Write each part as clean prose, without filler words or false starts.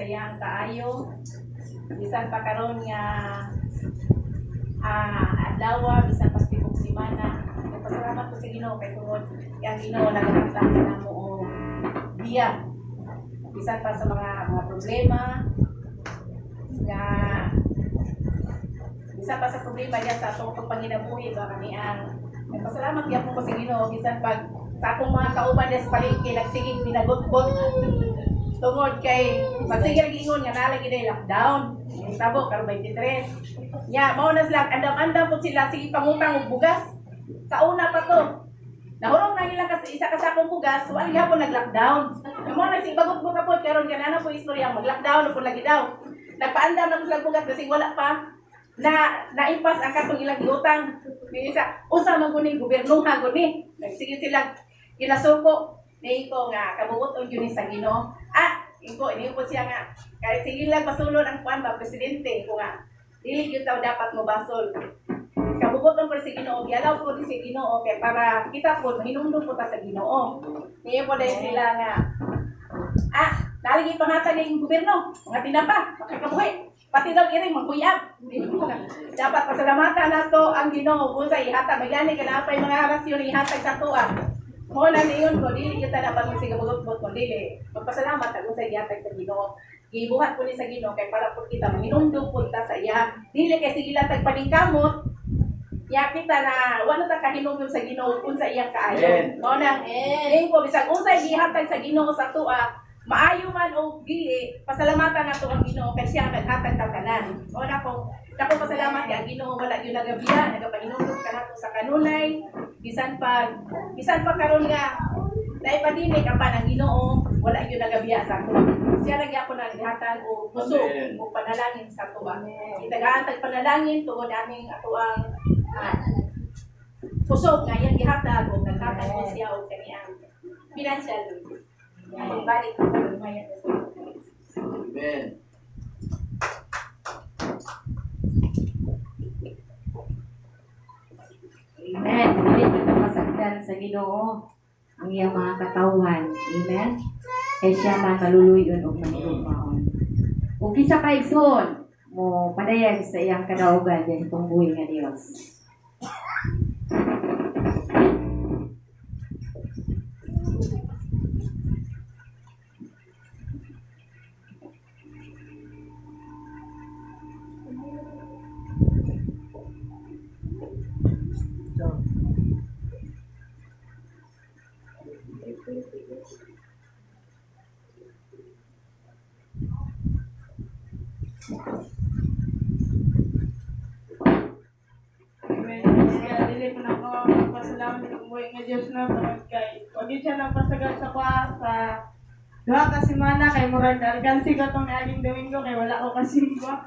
sa iyang kaayo. Bisan pa karon nga adlaw, bisan pa sa tibok semana. Nagpasalamat ko sa Ginoo kay tungod kay ang Ginoo nagahatag kanamo og biya. Bisan pa sa mga problema nga bisan pa sa problema diya sa atong pagpanginabuhi ba kani ang nagpasalamat gyapon ko sa Ginoo bisan pag sa akong mga kauban diya sa palengke nagsigig binagotbot tungod kay magsige ingon nga naa lagi day lockdown tabo karon 23 nya mao na sila andam-andam pud sila, sige pangutang og bugas. Sa una pa to, nahurot na nila kasi isa ka sakong bugas, wala gyapon nag-lockdown. Mao na si bagot-bot na pod karon kanana po istorya mag-lockdown na pod lagi daw. Nagpaandam na po sila bugas kasi wala pa na naimpas ang katong ilang giutang. Di isa unsa man guni gobyernoha guni. Nagsige sila ginasuko ni ko nga kabuot-on gyud ni sa Ginoo. Ah, inko ini po siya nga kay sige lang basulon ang kuan ba presidente ko nga dili gyud taw dapat mo basol. Kabuot-on po sa Ginoo, gialaw po ni sa Ginoo kay para kita po mahinumdum po ta sa Ginoo. Niyo po dahil sila nga nalagi pangatag ng gobyerno, mga tinapa, makakabuhi. Pati daw iring maguyab. Dapat pasalamatan nato ang Ginoo kung sa ihatag magani ka na pay mga rasyon ihatag sa tuwa. Mo na niyon ko dili kita dapat magsiga bugot ko dili. Magpasalamat ta kung sa ihatag sa Ginoo. Gibuhat ko ni sa Ginoo kay para po kita manginumdum po ta sa iya. Dili kay sige lang tag paningkamot. Ya kita na wala ta kahinumdum sa Ginoo kung sa iyang kaayo. Amen. Mo nang ko bisag unsay gihatag sa Ginoo sa tuwa, maayo man o dili, pasalamatan nato ang Ginoo kay siya ang naghatag sa tanan. Mo na ko dako pasalamat kay ang Ginoo wala gyud nagabiya, nagapahinumdum kanato sa kanunay, bisan pa karon nga naipadimik apan ang Ginoo wala gyud nagabiya sa ato. Siya lagi ako naghatag og kusog Amen. og panalangin sa tuwa. Itagaan tag panalangin tungod aming atoang kusog nga iyang gihatag og naghatag ko siya og kaniyang financial. Pagbalik ko lumayan. Amen. Amen. Dili kita masaktan sa Ginoo ang iyang mga katawhan. Amen. Kay siya man maluluyon og manilugmaon. Ug kinsa ka igsoon mo padayag sa iyang kadaugan din itong buhi nga Dios. Amen. Kaya dili ko na ako magpasalamat sa buhay nga Diyos na tungod kay wag yun siya nagpasagal sa kwa sa 2 ka semana kay murag alkansi ko tong niaging Domingo kay wala ko kasimba.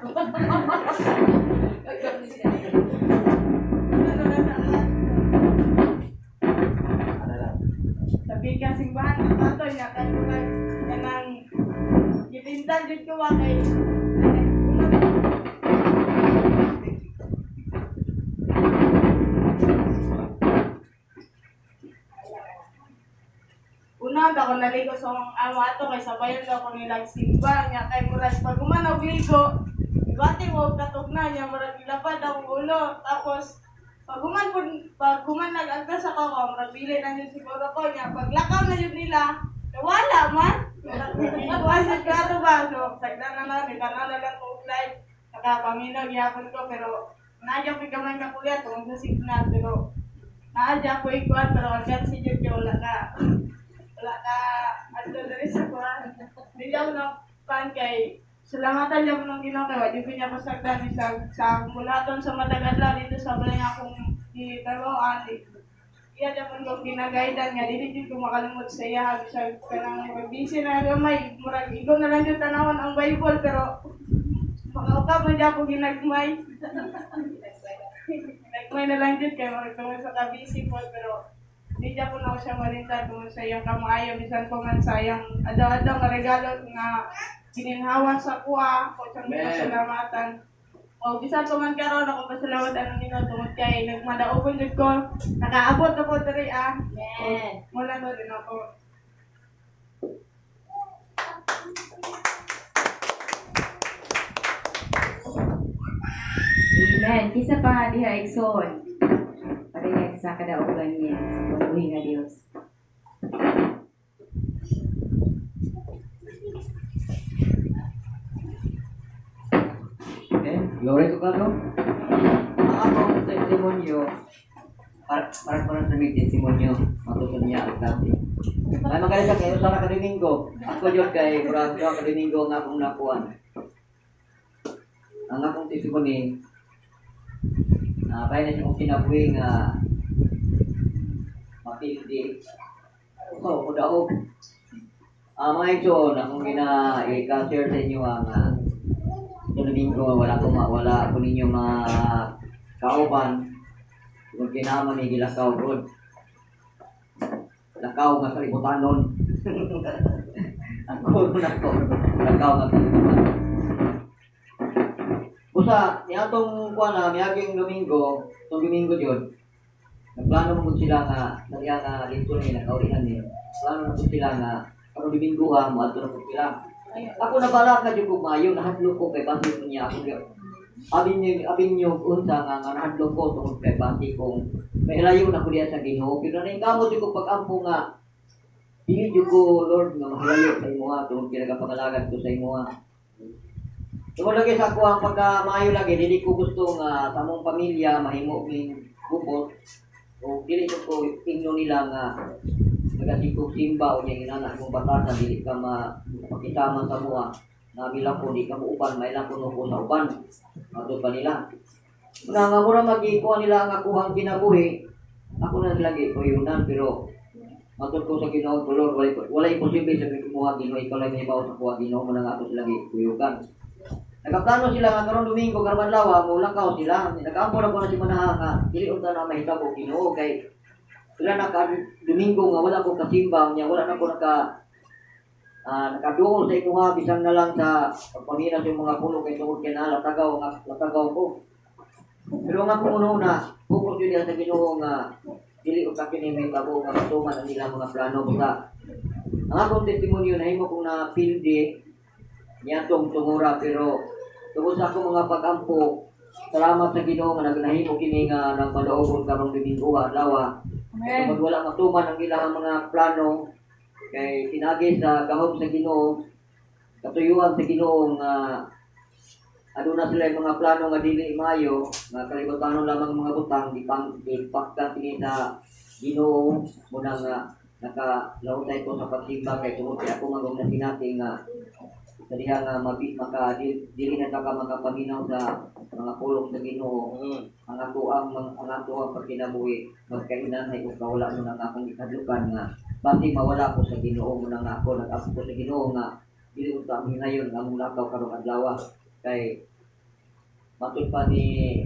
Ano na na? Sabi ka simbahan ng tato niya kay murag kanang gipintal jud ko ba kay una ba ako naligo sa akong amo ato kay sabayan daw ko nilang simba niya kay murag pag human og ligo ibati mo og katugna niya murag ilapad akong ulo. Tapos pag human pud pag human nag-agdas ako ko murag dili na yun siguro ko niya paglakaw na yun nila nawala man. Wala sa klaro ba, so sagdan na lang nitanaw na lang ko og live nakapaminaw gihapon ko pero naadya ko gamay ka kuya tungod sa signal pero naadya ko ikuan pero hanggang si Jud kay wala ka adto diri sa kuan. Dili ako na pan kay salamatan niya po ng Ginoo kay wa jud ko niya pasagdan sa mulaton sa matag adlaw dito sa balay nga akong gitrabahoan. Iya japon ko ginagaidan nga dili jud ko makalimot sa iya bisag kanang busy na gamay murag igo na lang jud tanawon ang Bible pero makaukab man jud ako ginagmay. Ginagmay na lang jud kay murag tungod sa ka-busy po pero di japon ako siya malinta tungod sa iyang kamaayo bisan ko man sa iyang adlaw-adlaw nga regalo nga gininhawa sa kuha ko siyang Amen. pasalamatan. O bisan ko man karon ako pasalamat anong Ginoo tungod kay nagmadaogon jud ko nakaabot na po diri ah. Amen. Mula no din ako. Amen. Kisa pa diha, igsoon. Padayag sa kadaugan niya sa buhi nga Dios. Okay, glory to God, no? Ang akong testimonyo, para sa may testimonyo, matuto niya ang dati. Ay, magaling sa kayo, sana ka Domingo. Ako yun kay Murag, ka Domingo nga akong nakuan. Ang akong testimony, kaya na siya kong kinabuhi nga mapildi. Oo, kudaog. Mga igsoon, akong gina-i-share sa inyo ang itong Domingo, wala ko ninyo makauban. Kung kinama ni gilakaw god. Lakaw nga kalibutanon. Ang kulo na ko. Lakaw nga kalibutanon. Busa, niatong kuan na miaging Domingo, itong Domingo yun, nagplano mo sila nga, nagya nga dito ni nakaulihan ni. Plano na po sila nga, karong Domingo ha, moadto na po sila. Ako na bala ka jud kog maayo, nahadlok ko kay basi ko niya ako. Abin niyo unsa nga nga nahadlok ko tungod kay basi kong may layo na ko diya sa Ginoo, pero naingkamot jud ko pag-ampo nga dili jud ko, Lord, nga mahilayo sa imuha tungod kay nagapangalagad ko sa imuha. Tungod lagi sa ako ang pagka maayo lagi, dili ko gusto nga sa among pamilya mahimo ning gupot o dili ko ingno nila nga nagasikog simba o niya inana akong batasan, dili ka makisama sa mua. Nabila ko, di ka mo uban, may lang kuno ko sa uban. Matod pa nila. Nga nga mura magikuha nila ang akuhang kinabuhi, ako na lagi kuyunan, pero matod ko sa Ginoo ko, Lord, wala imposible sa kumuha Ginoo, ikaw lang may ibaw sa kuha Ginoo, muna nga ako sila kuyugan. Nagkaplano sila nga karong Domingo, karong adlaw, mulakaw sila. Nagaampo na ko na si Manaha nga, dili unta na mahitabo Ginoo kay sila naka Domingo nga wala ko kasimba niya, wala na ko nakaduol sa imuha bisan na lang sa pagpamina sa mga puno kay tungod kay na latagaw nga latagaw ko. Pero nga kung una, bukod yun sa Ginoo nga dili unta kini may babo nga matuman ang ilang mga plano basta ang akong testimonyo nahimo kong napildi niadtong tungura, pero tungod sa akong mga pag-ampo, salamat sa Ginoo nga nagnahimo kini nga nagmaduogon karong Domingo adlaw. Tungod wala matuman ang ilang mga plano kay pinagi sa gahom sa Ginoo, katuyuan sa Ginoo nga aduna sila yung mga plano nga dili maayo, nga kalibutanon lamang mga butang gipaktan kini sa Ginoo muna nga nakalawtay ko sa pagsimba kay tungod kay ako magong nasinati nga sa diha nga maka dili na ta ka makapaminaw sa mga pulong sa Ginoo. Ang ato ang pagkinabuhi magkainanay kung kawala mo nang akong ikadlukan nga basi mawala ko sa Ginoo mo nang ako nag-ampo ko sa Ginoo nga dili unta ang hinayon nga among lakaw karong adlaw kay matud pa ni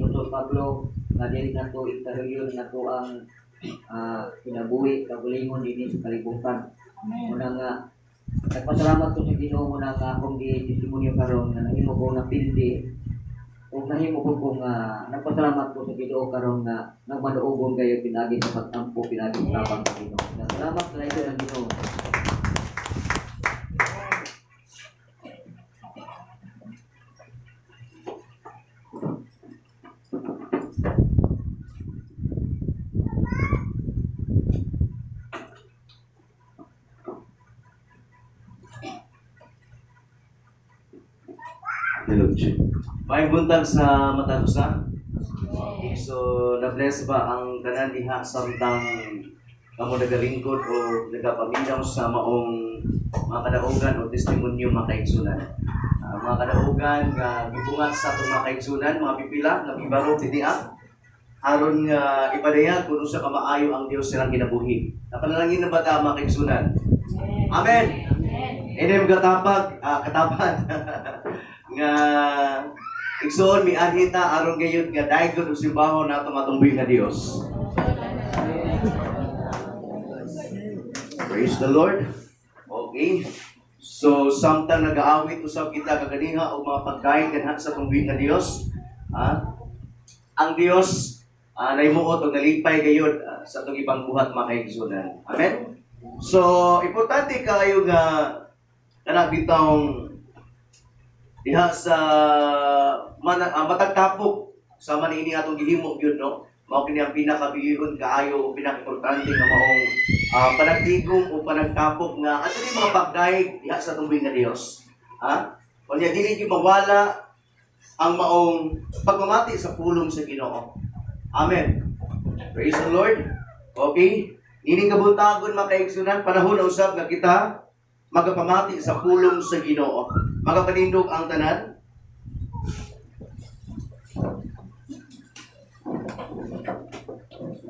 Dr. Pablo nga dili nato itahuyon nato ang kinabuhi kagulingon dinhi sa kalibutan. Muna nga nagpasalamat ko sa Ginoo muna nga akong gi-testimonyo karon nga nahimo ko na pildi ug nahimo ko kung nagpasalamat ko sa Ginoo karon nga nagmanuogon kayo pinagi sa pagtampo, pinagi sa tabang sa Ginoo. Salamat sa ito ng Ginoo. Hello, Chief. May buntag sa matag usa. Okay, so na-bless ba ang tanan diha samtang kamo nagalingkod o nagapaminaw sa maong mga kadaugan o testimonyo mga kaigsunan? Mga kadaugan nga gibungat sa atong mga kaigsunan, mga pipila nga gibaro diha aron nga ipadayag kung unsa ka maayo ang Dios silang kinabuhi. Napanalangin na ba ta mga kaigsunan? Amen. Amen. Katapag, katapat nga igsoon mianhi ta aron gayud nga daygon og simbahon nato atong buhi nga Dios. Praise the Lord. Okay. So samtang nagaawit usab kita kaganiha og mga pagkain kanha sa atong buhi nga Dios, ang Dios nahimuot og nalipay gayud sa atong ibang buhat mga kaigsunan. Amen. So importante kaayo nga kana bitawng Diha sa matagtapok sa manini atong gihimo gyud, no. Mao kini ang pinakabilihon kaayo o pinakaimportante nga maong panagtigom o panagtapok nga ato ni mga pagdayeg diha sa atong nga Dios. Ha? Unya dili gyud mawala ang maong pagmamati sa pulong sa Ginoo. Amen. Praise the Lord. Okay. Nining kabuntagon, mga kaigsunan, panahon na usab nga kita magapamati sa pulong sa Ginoo. Magapanindog ang tanan.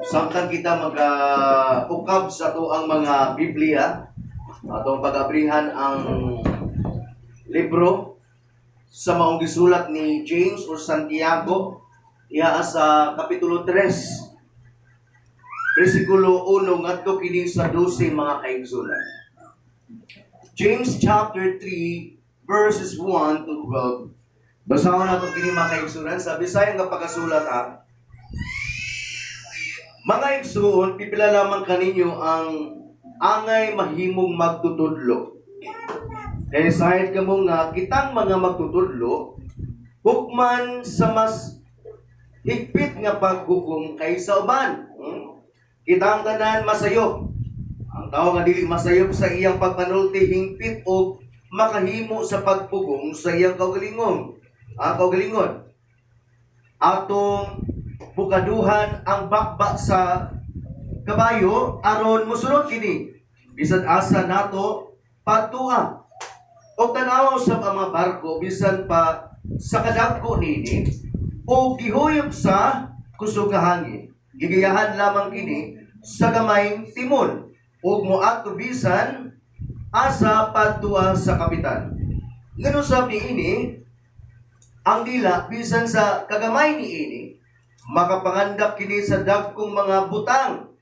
Samtang kita maga-ukab sa atoang mga Biblia, atong pag-abrihan ang libro sa maong gisulat ni James or Santiago iya sa Kapitulo 3 versikulo 1 ngadto kini sa 12, mga kaigsunan. James chapter 3 verses 1 to 12. Basahon nato kini, mga kaigsunan, sa Bisaya nga pagkasulat ha. Mga igsuon, pipila lamang kaninyo ang angay mahimong magtutudlo. Kaya sahit kamo nga kitang mga magtutudlo, hukman sa mas higpit nga paghukom kaysa uban. Kitang tanan masayop. Ang tao nga dili masayop sa iyang pagpanulti hingpit og makahimo sa pagpugong sa iyang kaugalingon. Ang kaugalingon. Atong bukaduhan ang bakba sa kabayo aron mosunod kini bisan asa nato padtua. O tanaw sa mga barko, bisan pa sa kadagko nini o gihuyop sa kusog nga hangin, gigiyahan lamang kini sa gamayng timon ug moadto bisan asa padtua sa kapitan. Nganong sab niini ang dila, bisan sa kagamay niini, makapangandak kini sa dagkong mga butang.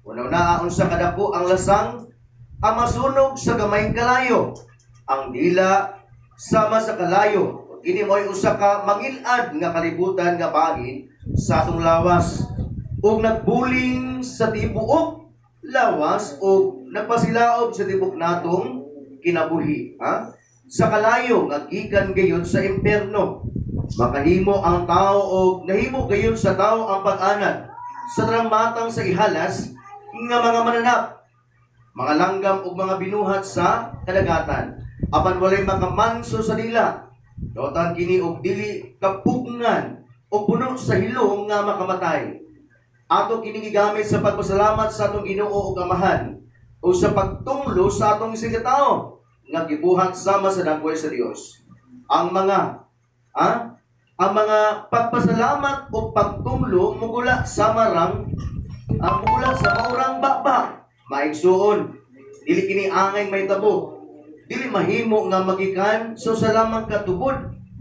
Una-una, unsa kadako ang lasang ang masunog sa gamayng kalayo. Ang dila sama sa kalayo. Kini mo'y usa ka mangilad nga kalibutan nga bahin sa atong lawas ug nagbuling sa tibuok lawas ug nagpasilaob sa tibok natong kinabuhi, ha? Sa kalayo nga gikan gayon sa impierno. Makahimo ang tao og nahimo gayon sa tao ang pag-anad sa tanang matang sa ihalas nga mga mananap, mga langgam ug mga binuhat sa kadagatan, apan walay makamanso sa dila. Dautan kini og dili kapugngan o puno sa hilom nga makamatay. Ato kini gigamit sa pagpasalamat sa atong Ginoo ug Amahan o sa pagtunglo sa atong isigkatawo nga gibuhat sama sa dagway sa Dios. Ang mga pagpasalamat o pagtunglo mugula sa maurang baba. Maigsuon, dili kini angay mahitabo. Dili mahimo nga magikan sa usa lamang ka tubod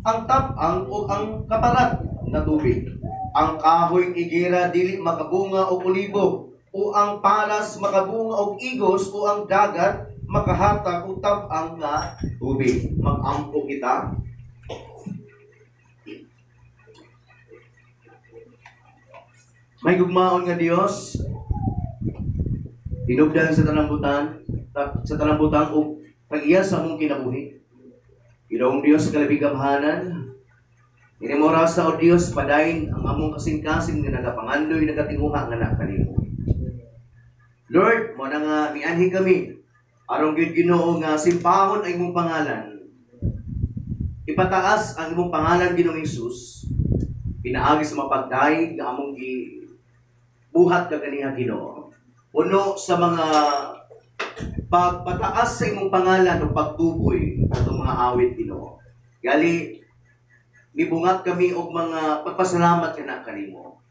ang tab-ang o ang kaparat nga tubig. Ang kahoy igera dili makabunga og olibo o ang palas makabunga og igos o ang dagat makahatag og tab-ang nga tubig. Mag-ampo kita. May gugmaon nga Dios, hinubdan sa tanang butang ug pag-iya sa among kinabuhi. Ginoong Dios, kalabing gamhanan, ini mo rasa, o Dios, padayon ang among kasing-kasing nga nagapangandoy, nagatinguha nga nakanimo. Lord, mo na nga mianhi kami aron gyud, Ginoo, nga simpahon ang imong pangalan. Ipataas ang imong pangalan, Ginoong Hesus, pinaagi sa mapagdayeg nga among gi buhat kaganiha, Ginoo. Puno sa mga pagpataas sa imong pangalan o pagtuboy atong mga awit, Ginoo. Gali mibungat kami og mga pagpasalamat kana kanimo.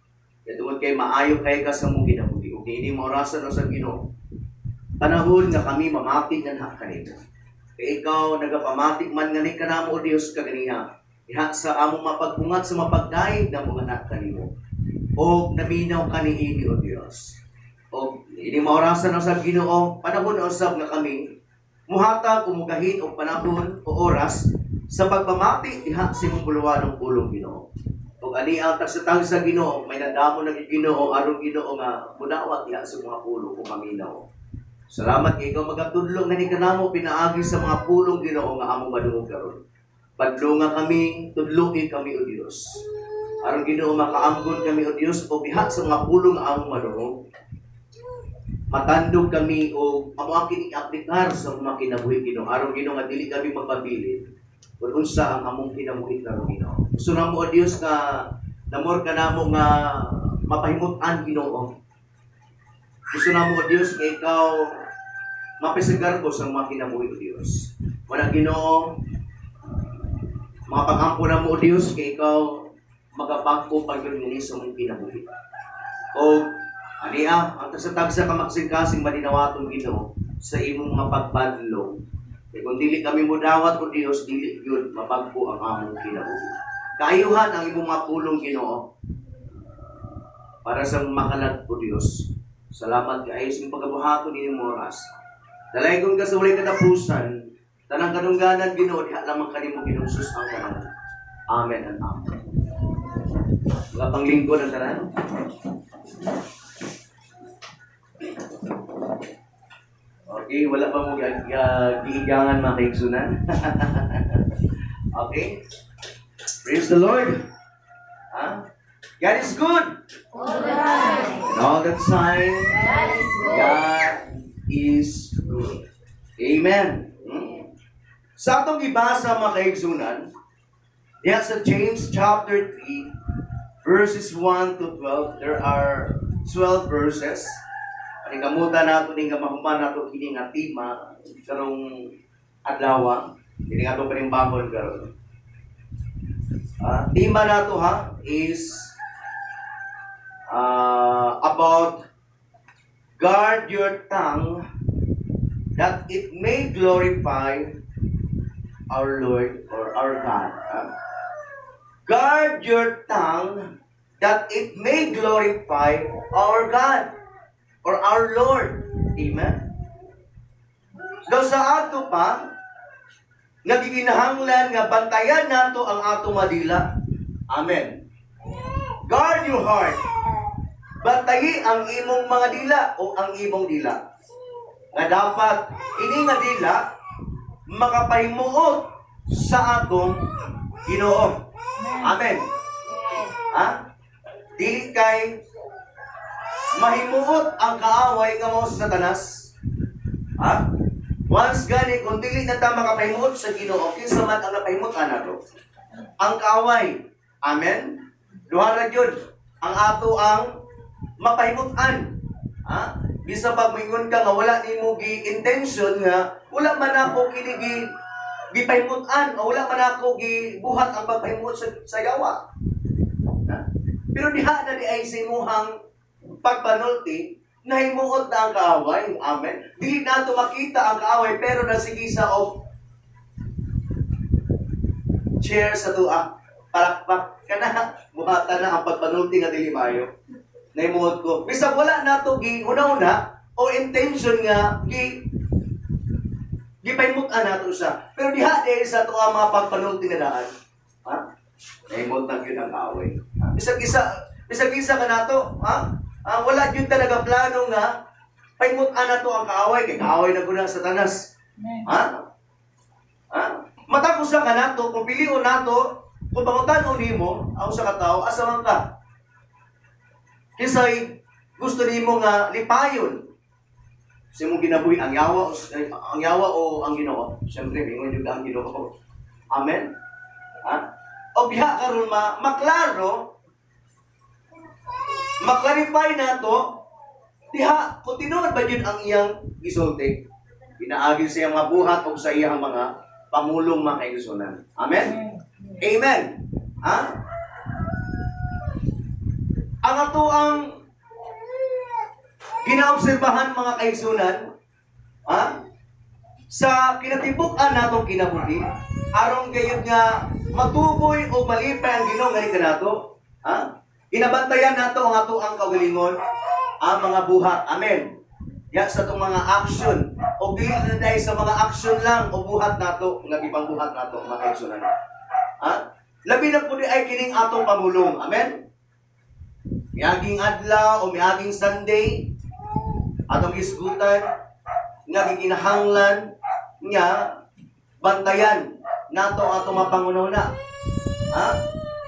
Kay tungod kay maayo kay ka sa among kinabuhi. Ug niini mo orasan o sa Ginoo, panahon nga kami mamati nganha kanimo. Kay ikaw nagapamati man ngani kanamo, o Dios, kaganiha. Diha sa among mapagbungat sa mapagdayeg na mga anak kanimo. O naminaw kaniini, o Dios. O ini maorasan sa Ginoo, panahon usab nga kami muhatag o mugahin og panahon o oras sa pagpamati diha sa imong buluwanong pulong, Ginoo. Ug ani ang tagsa sa Ginoo, may nandamo na Ginoo aron, Ginoo, nga mudawat diha sa mga pulong kung maminaw. Salamat kay ikaw magatudlo ngani kanamo pinaagi sa mga pulong, Ginoo, nga among madungog karon. Badlonga kami, tudluki kami, O Dios. Aron, Ginoo, makaamgon kami, O Dios, o diha sa mga pulong nga among madungog. Matandog kami o amo ang kini aplikar sa mga kinabuhi, Ginoo. Aron, Ginoo, nga dili kami magpabilin kung unsa ang among kinabuhi karon, Ginoo. Gusto namo, O Dios, nga namor ka namo nga mapahimut-an, Ginoo. Gusto namo, O Dios, nga ikaw mapisagar ko sa mga kinabuhi, O Dios. Wala, Ginoo, mga pag-ampo namo, O Dios, kay ikaw magabag-o pag sa mong kinabuhi. O aniya, ang tagsa-tagsa ka makasing-kasing madinawaton, Ginoo, sa imong mga pagbadlong. Kay kung dili kami mudawat, O Dios, dili gyud mabag-o ang among kinabuhi. Kaayuhan ang imong mga pulong, Ginoo, para sa makalag, O Dios. Salamat kaayo sa imong pagabuhaton ining oras. Dalaygon ka sa walay katapusan, tanang kadungganan, Ginoo, diha lamang kanimo, Ginoong Jesus, ang tanan. Amen and amen. Mga panglingkod ang tanan. Okay, wala pa mo giigangan, mga kaigsunan? Okay? Praise the Lord. Ha? God is good. All the time. And all the time, God is good. God is good. Amen. Sa atong gibasa, mga kaigsunan, diha sa James chapter 3, verses 1 to 12, there are 12 verses. Paningkamutan nato ni nga mahuman nato kini nga tema karong adlaw. Kini nga atong panimbahon karon. Tema nato ha is about guard your tongue that it may glorify our Lord or our God. Guard your tongue that it may glorify our God or our Lord. Amen? Daw sa ato pa, nagiginahanglan nga bantayan nato ang ato madila. Amen. Guard your heart. Bantayi ang imong mga dila o ang imong dila. Nga dapat ini nga dila makapahimuot sa atong Ginoo. Amen. Ha? Dili kay mahimuot ang kaaway nga mao sa Satanas. Ha? Once gani kung dili na ta makapahimuot sa Ginoo, kinsa man ang napahimuot nato? Ang kaaway. Amen. Duha ra gyud ang ato ang mapahimutan. Ha? Bisa pa moingon ka nga wala nimo gi intention nga wala man ako kini gi gipahimutan o wala man ako gibuhat ang pagpahimuot sa yawa. Ha? Pero diha na di ay sa imuhang pagpanulti, nahimuot na ang kaaway. Amen. Dili nato makita ang kaaway pero nasige sa og cheer sa tua. Palakpak kana, buhatan na ang pagpanulti nga dili maayo. Nahimuot ko. Bisag wala nato gi una-una o intention nga gi gipahimutan nato siya. Pero diha di sa ato ang mga pagpanulti nga daan. Ha? Nahimuot na gyud ang kaaway. Ha? Bisag isa ka nato, ha? Ah, wala gyud talaga plano nga pahimutan nato ang kaaway kay kaaway na gud ang Satanas. Ha? Ha? Matapos sa ka nato, kung pilion nato, kung pangutan-on nimo ang usa ka tawo, asa man ka? Kinsay gusto nimo nga lipayon sa imong kinabuhi, ang yawa o ang Ginoo? Siyempre, mingon jud ang Ginoo. Amen. Ha? O biha karon ma maklaro, maklarify nato diha kung tinuod ba yun ang iyang gisulti pinaagi sa iyang mga buhat o sa iyang mga pamulong, mga kaigsunan. Amen. Amen. Ha? Ang ato ang ginaobserbahan, mga kaigsunan, ha? Sa kinatibuk-an natong kinabuhi, aron gayud nga matuboy o malipay ang Ginoo ngani kanato, ha? Ginabantayan nato ang ato ang kaugalingon, ang mga buhat. Amen. Ya sa atong mga action o dili na dahil sa mga action lang o buhat nato nga gipangbuhat nato, mga kaigsunan. Ha? Labi na pud ay kining atong pamulong. Amen. Miaging adlaw o miaging Sunday, atong hisgutan nga gikinahanglan nga bantayan nato atong mapangunahuna. Ha?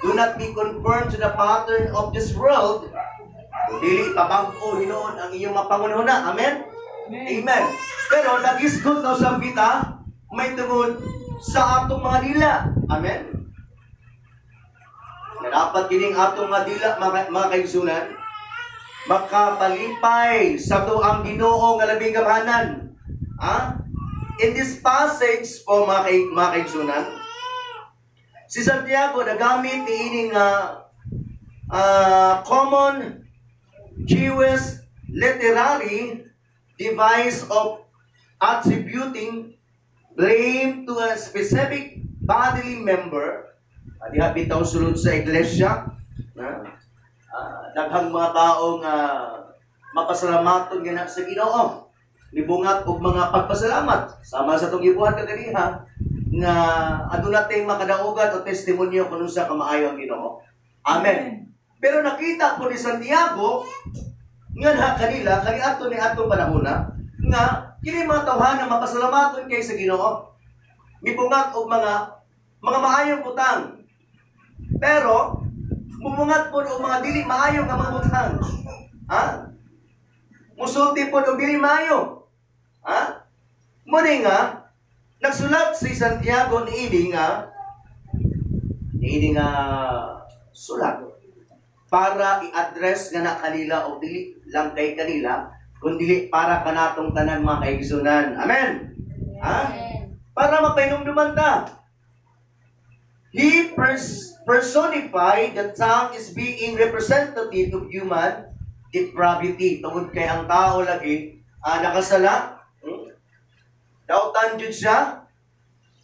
Do not be conformed to the pattern of this world. Dili pabag-o hinuon ang iyong mapangunahuna. Amen? Amen. Pero nagisgot na usab kita may tungod sa atong mga dila. Amen? Na dapat kining atong mga dila, mga kaigsunan, makapalipay sa atoang Ginoo nga labing gamhanan. Ha? In this passage po, mga kaigsunan, si Santiago nagamit niini nga common Jewish literary device of attributing blame to a specific bodily member. Diha bitaw sulod sa iglesia na daghang mga tao nga mapasalamaton nga na sa Ginoo, nibungat og mga pagpasalamat sama sa atong gibuhat kaganiha nga aduna tay makadaugan o testimonyo kung unsa kamaayo ang Ginoo. Amen. Pero nakita po ni Santiago nga na kanila kaniadto ni atong panahona nga kini mga tawhana mapasalamaton kay sa Ginoo. Mibungat og mga maayong butang. Pero mumungat pod og mga dili maayo nga mga butang. Ha? Musulti pod og dili maayo. Ha? Muni nga nagsulat si Santiago niini nga sulat para i-address nga na kanila o dili lang kay kanila kundi para kanatong tanan, mga kaigsunan. Amen. Ha? Para mapahinumduman ta. He personified the tongue is being representative of human depravity. Tungod kay ang tao lagi nakasala. Dautan jud siya.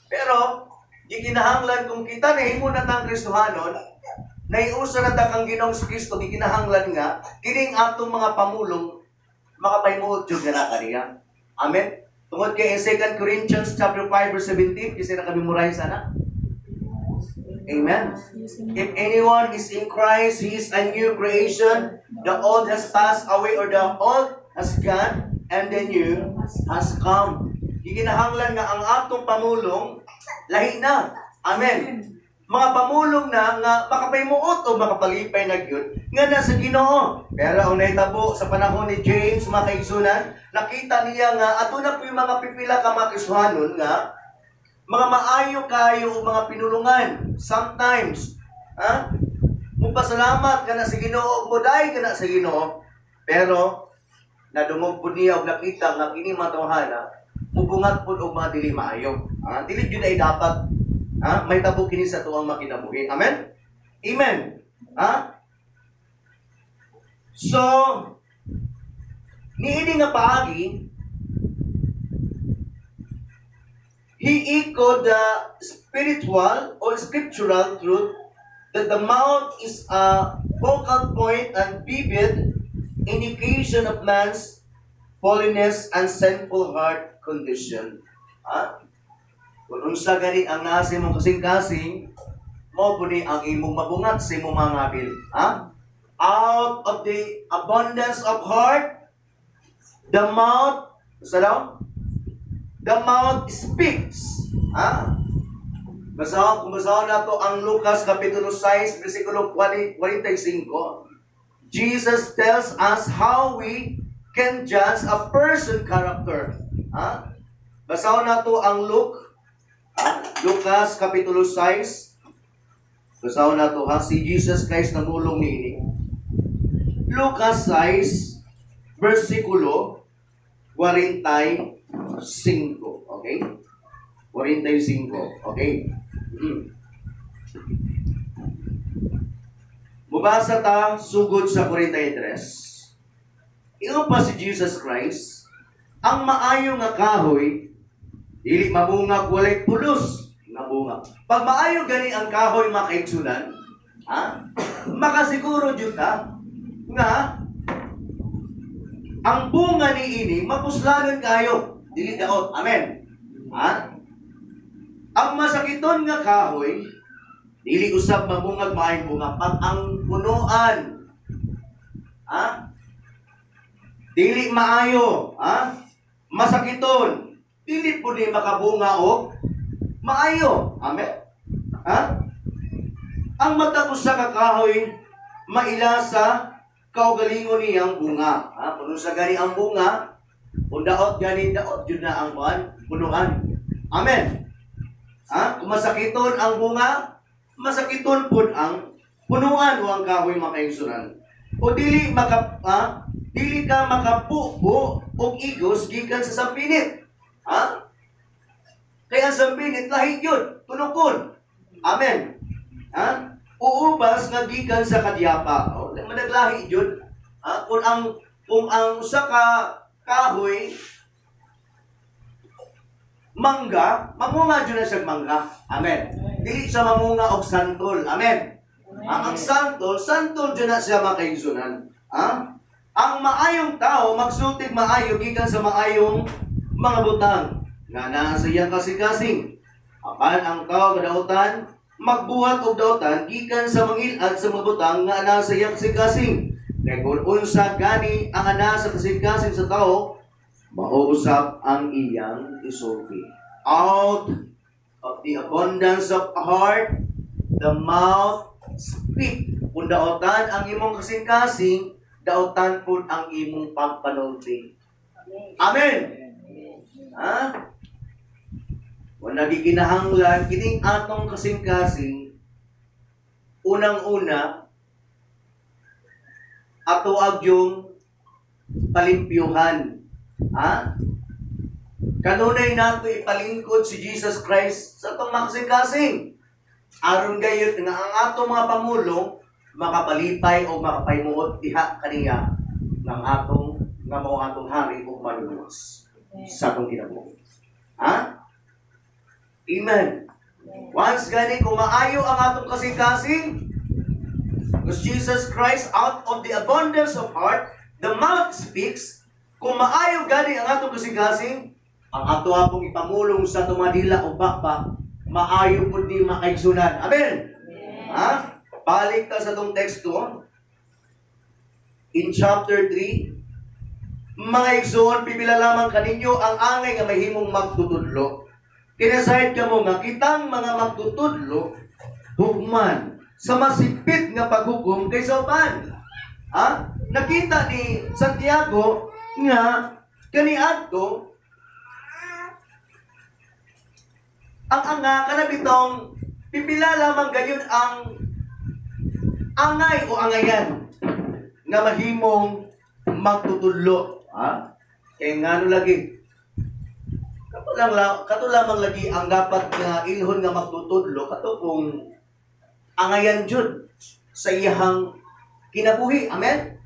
Pero gikinahanglan kung kita nahimo na tang Kristohanon, naiusa na ta kang Ginoong Kristo, gikinahanglan nga kining atong mga pamulong makapahimuot jud nga na kaniya. Amen. Tungod kay in 2 Corinthians chapter 5 verse 17, kasi nakamemorize ana. Amen. If anyone is in Christ, he is a new creation. The old has passed away or the old has gone and the new has come. Gikinahanglan nga ang atong pamulong lahi na. Amen. Mga pamulong na nga makapahimuot o makapalipay na gyud nga nasa Ginoo. Pero ang nahitabo sa panahon ni James, mga kaigsunan, nakita niya nga aduna po yung mga pipila ka mga Kristohanon nga mga maayo kayo o mga pinulungan sometimes, ha, mupasalamat ka na sa Ginoo, muday ka na sa Ginoo, pero nadungog pud niya og nakita nga kini mga tawhana mubungat pud og mga dili maayo. Ha, dili jud ay dapat, ha, may tabo kini sa tuang makinabuhi. Amen. Amen. Ha, so niini nga paagi, he echoed the spiritual or scriptural truth that the mouth is a focal point and vivid indication of man's fallenness and sinful heart condition. Ha? Kung unsa gani ang nasa imong kasing-kasing, mao pud ni ang imong mabungat sa imong mga ngabil. Ha? Out of the abundance of heart, the mouth, sa daw? The mouth speaks. Ha? Basa, kung basahan nato ang Lucas Kapitulo 6, versikulo 45, Jesus tells us how we can judge a person character. Ha? Basahon nato ang Luke, ha? Lucas Kapitulo 6. Basahon nato ha, si Jesus Christ namulong niini. Lucas 6, versikulo 45. Okay? 45. Okay? Mubasa ta sugod sa 43. Ingon pa si Jesus Christ, "Ang maayo nga kahoy dili mamunga walay pulos nga bunga." Pag maayo gani ang kahoy, mga kaigsunan, ha? Makasiguro jud ta nga ang bunga ni ini mapuslanon kayo, dili daot. Amen. Ha? Ang masakiton nga kahoy dili usab mabungag maayong bunga pag ang punuan, ha, dili maayo, ha, masakiton, dili pud ni makabunga og Maayo. Amen. Ha? Ang matag usa ka kahoy maila sa kaugalingon niyang bunga. Ha? Kung unsa gani ang bunga, kung daot gani daot jud na ang kuan, punuan. Amen. Ha? Kung masakiton ang bunga, masakiton pud ang punuan o ang kahoy, mga kaigsunan. O dili maka ha? Dili ka makapubo og igos gikan sa sampinit. Ha? Kaya ang sampinit lahi yun, tunukon. Amen. Ha? Uubas nga gikan sa kadyapa. O, managlahi yun. Ha? Kung ang usa ka kahoy mangga, mamunga jud na siya mangga. Amen. Dili siya mamunga og santol. Amen. Ang santol, santol jud na siya, mga kaigsunan. Ha? Ang maayong tao magsultig maayo gikan sa maayong mga butang nga naa sa iyang kasing-kasing. Apan ang tao nga dautan magbuhat og dautan gikan sa mangil-ad sa mga butang nga naa sa iyang kasing-kasing. Kay kung unsa gani ang ana sa kasing-kasing sa tao, mao usab ang iyang isulti. Out of the abundance of heart, the mouth speak. Kung daotan ang imong kasing-kasing, daotan pud ang imong pagpanulti. Amen. Ha? Wala gikinahanglan kining atong kasing-kasing, unang-una ato agyong palimpyuhan. Ha? Kanunay nato ipalingkod si Jesus Christ sa atong mga kasing-kasing. Aron gayud nga ang atong mga pamulong makapalipay o makapahimuot diha kaniya ng atong nga mao atong hari ug manluluwas sa atong kinabuhi. Ha? Amen. Once gani kung maayo ang atong kasing-kasing, because Jesus Christ, out of the abundance of heart, the mouth speaks. Kung maayo gani ang atong kasing-kasing, ang ato apong ipamulong sa atong mga dila o baba, maayo pud ni, mga kaigsunan. Amen. Ha? Balik ta sa atong teksto. In chapter 3, "Mga igsoon, pipila lamang kaninyo ang angay nga mahimong magtutudlo. Kinasayod kamo nga kitang mga magtutudlo hugman sa masipit nga paghukom kaysa uban." Ha? Nakita ni Santiago nga kaniadto ang anga kanabitong pipila lamang gayon ang angay o angayan nga mahimong magtutudlo. Ha? Kaya ngano lagi? Kato lamang lagi ang dapat nga ilhon nga magtutudlo kato kung angayan jud sa iyahang kinabuhi. Amen?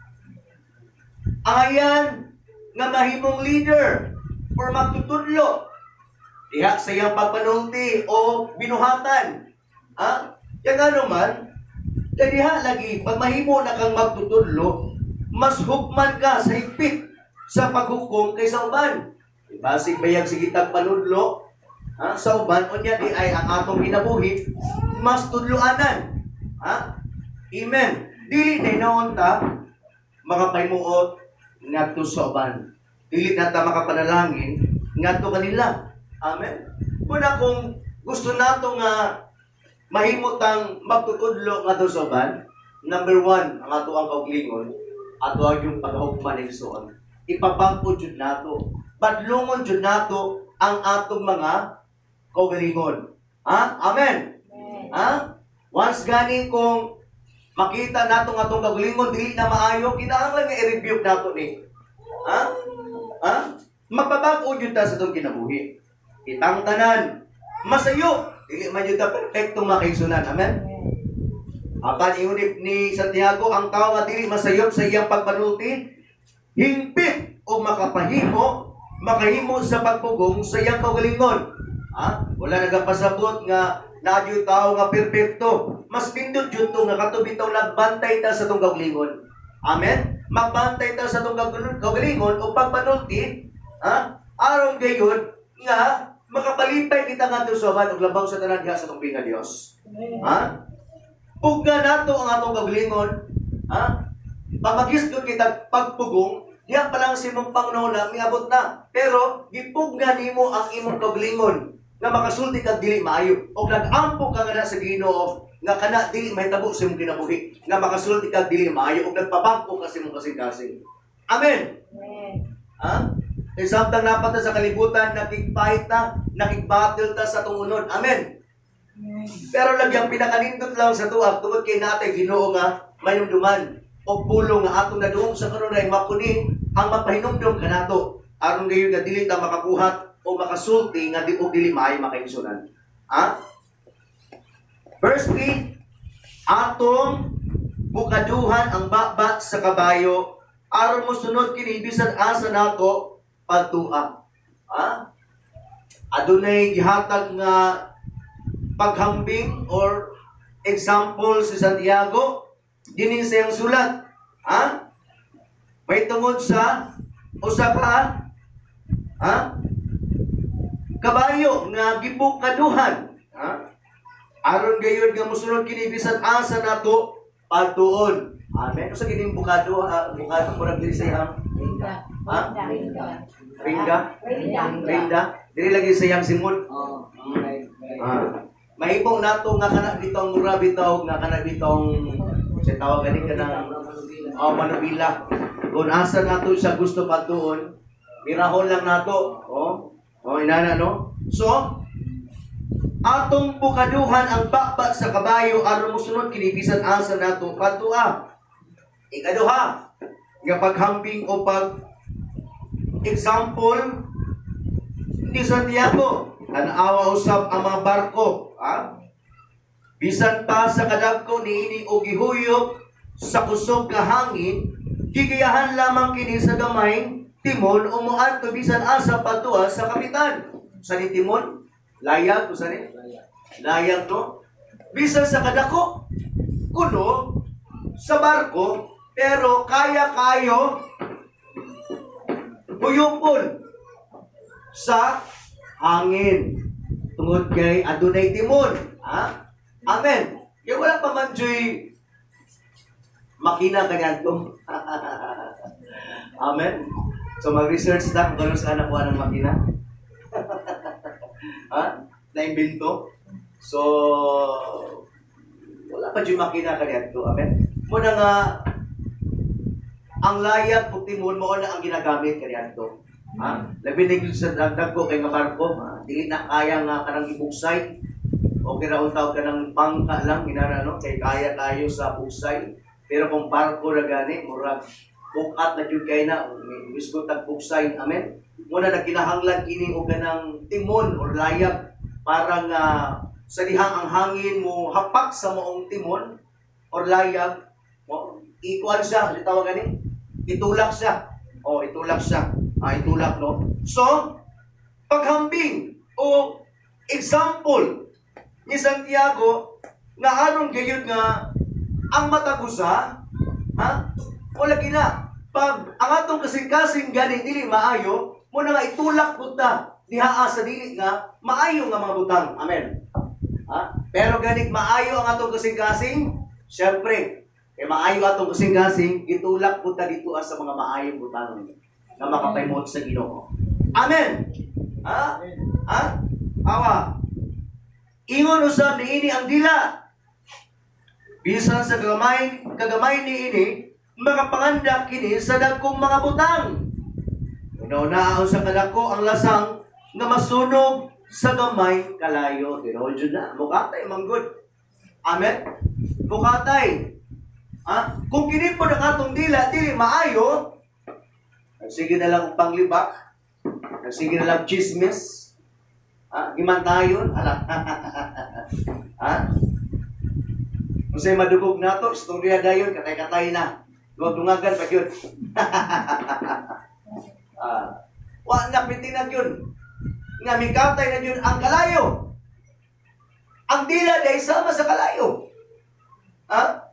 Angayan nga mahimong leader or magtutudlo diha sa iyang pagpanulti o binuhatan. Ha? Kaya nga naman, kaya diha lagi, pag mahimo na kang magtutudlo, mas hukman ka sa higpit sa paghukom kaysa uban. Basig bayag sige tag panudlo, ha, sa uban, unya di ay ang atong kinabuhi, mas tudloanan. Ha? Amen. Dili na hinoon ta makapahimuot ngadto sa uban. Dili na ta makapanalangin ngadto kanila. Amen. Muna kung gusto nato nga mahimo tang magtutudlo ngadto sa uban, number one, ang ato ang kauglingon, ato ang yung paghugman ni Isuon. Ipabag-o jud nato. Badlungon jud nato ang atong mga kaugalingon. Ha? Amen. Ha? Once gani kung makita nato nga atong kaugalingon dili na maayo, kinahanglan nga i-rebuke nato ni. Ha? Ha? Mapabag-o jud ta sa atong kinabuhi. Kitang tanan masayo, dili man jud ta perpekto, mga kaigsunan. Amen. Apan ingon ni Santiago, ang tao nga dili masayop sa iyang pagpanulti, hingpit o makahimo sa pagpugong sa iyang kaugalingon. Ha? Wala nagapasabot nga naa gyud tao nga perpekto. Mas pindot jud to nga kato bitaw nagbantay ta sa atong kaugalingon. Amen? Magbantay ta sa atong kaugalingon o pagpanulti, ha? Aron gayud nga makapalipay kita ngadto sa uban ug labaw sa tanan diha sa atong nga Dios. Ha? Pugna nato ang atong kaugalingon, ha? Pamagisgot kita pagpugong, diha pa lang sa imong Panginoon na miabot na. Pero gipugna nimo ang imong kaugalingon. Nga makasulti kag dili maayo. O nag-ampo ka nga na sa Ginoo nga kana dili mahitabo sa imong kinabuhi. Nga makasulti kag dili maayo og nagpabag-o ka sa imong kasing-kasing. Amen. Amen. Ha? Kay samtang napata sa kalibutan, nakigfight ta, nakigbattle ta sa tungunon. Amen. Pero lagi ang pinakanindot lang sa tuwa, tungod kay natay Ginoo nga mayumduman o pulong nga atong naduong sa kanunay makuni ang mapahinumdum kanato aron gayon nga dili ta makabuhat o makasulti nga di og dili maayo makaigsunan. Ha? Verse 3, atong bukaduhan ang baba sa kabayo aron mosunod kini bisan asa nato padtua. Ha? Adunay gihatag nga paghambing or example si Santiago dinhi sa iyang sulat. Ha? May tungod sa usa ka, ha, kabayo nga gibukaduhan. Ha? Aron gayud nga mosunod kini bisan asa nato padtuon. Amen. Usa kining bukado, ah, bukado murag diri sa iyang Ringa. Ha? Ringa. Ringa? Ringa. Rinda. Diri lagi sa iyang simod. Oo. Right, right. Ah. Mahibong nato nga kana bitong mura bitaw nga kana bitong sa tawag gani kanang, oh, manubila. Kung asa nato siya gusto pa doon, mirahon lang nato. Oh, oh inana no. So, atong bukaduhan ang baba sa kabayo aron mosunod kini bisan asa nato padtua. Ikaduha, nga paghambing o pag example ni Santiago, tan-awa usab ang mga barko, ha? Bisan pa sa kadagko niini og gihuyop sa kusog nga hangin, gigiyahan lamang kini sa gamay timon o moadto bisan asa padtua sa kapitan. Sa ni timon? Layag o sa ni? Layag no? Bisan sa kadako, kuno sa barko, pero kaya kayo huyupon sa hangin. Tungod kay adunay timon. Ha? Amen. Kaya wala pa man joy makina kaniadto. Amen. So mag-research na kung saan nakuha ng makina. Ha? Na-imbento. So, wala pa joy makina kaniadto. Amen. Muna nga, ang layag ug timon mao na ang ginagamit kaniadto. Ha? Labi na gyud sa dagdag ko kay nga barko, ha? Dili na kaya nga kanang ibugsay. Okay ra untaw kanang pangka lang inana no kay kaya kayo sa bugsay. Pero kung barko ra gani murag bukat na jud kay na mismo tag bugsay. Amen. Muna nagkinahanglan kini og kanang timon or layag para nga sa dihang ang hangin mo hapak sa maong timon or layag mo ikuan siya, di tawag gani, itulak siya. Oh, itulak siya. Ah, itulak no. So, paghambing o example ni Santiago nga aron gayud nga ang matag usa, ha, wala gina pag ang atong kasing-kasing gani dili maayo mo na nga itulak pud ta dihaa sa dili nga maayo nga mga butang. Amen. Ha? Pero ganit maayo ang atong kasing-kasing, syempre kay maayo atong kasing-kasing, gitulak pud ta dito sa mga maayong butang nga makapaimot sa Ginoo. Amen. Ha? Ha? Awa. Ingon usab niini ang dila. Bisan sa kagamay, kagamay niini, makapanganda kini sa dagkong mga butang. Una-una sa kadako ang lasang nga masunog sa gamay kalayo. Tinuod jud na. Mukatay manggod. Amen? Mukatay. Ha? Kung kini po ang atong dila, dili maayo, sige na lang panglibak, sige na lang chismis, ha? Gimantayon, ala. Ha? Kung sa'yo madugog nato, istorya dayon, katay-katay na. Duwag-dungagan pa yun. Ah, wa na pitinag yun. Nga mikatay na yun ang kalayo. Ang dila day sama sa kalayo. Ha?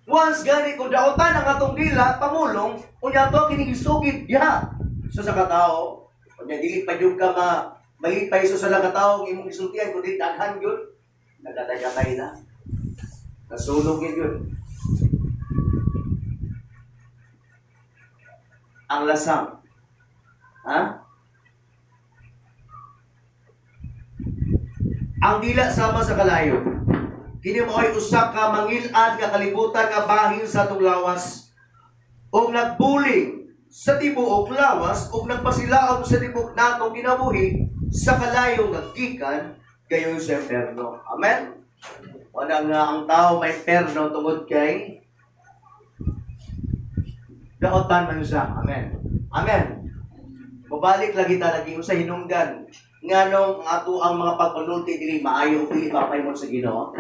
Once gani kung daotan ang atong dila, pamulong, unya to kinigisugid diha. So sa katao, unya dili pa jud ka ma malipay so sa lang katao ang imong gisultian kundi daghan gyud. Nagatay-katay na. Nasunog yun yun. Ang lasang. Ha? Ang dila sama sa kalayo. Kini mao'y usa ka mangil-ad nga kalibutan nga bahin sa atong lawas ug nagbuling sa tibuok lawas ug nagpasilaom sa tibuok natong kinabuhi sa kalayo nga gikan gayon sa imperno. Amen. Wala nga ang tao may imperno tungod kay daotan man siya. Amen. Amen. Mabalik lagi ta lagi sa hinungdan nganong ato ang mga pagpanulti dili maayo ug dili mapaymo sa Ginoo.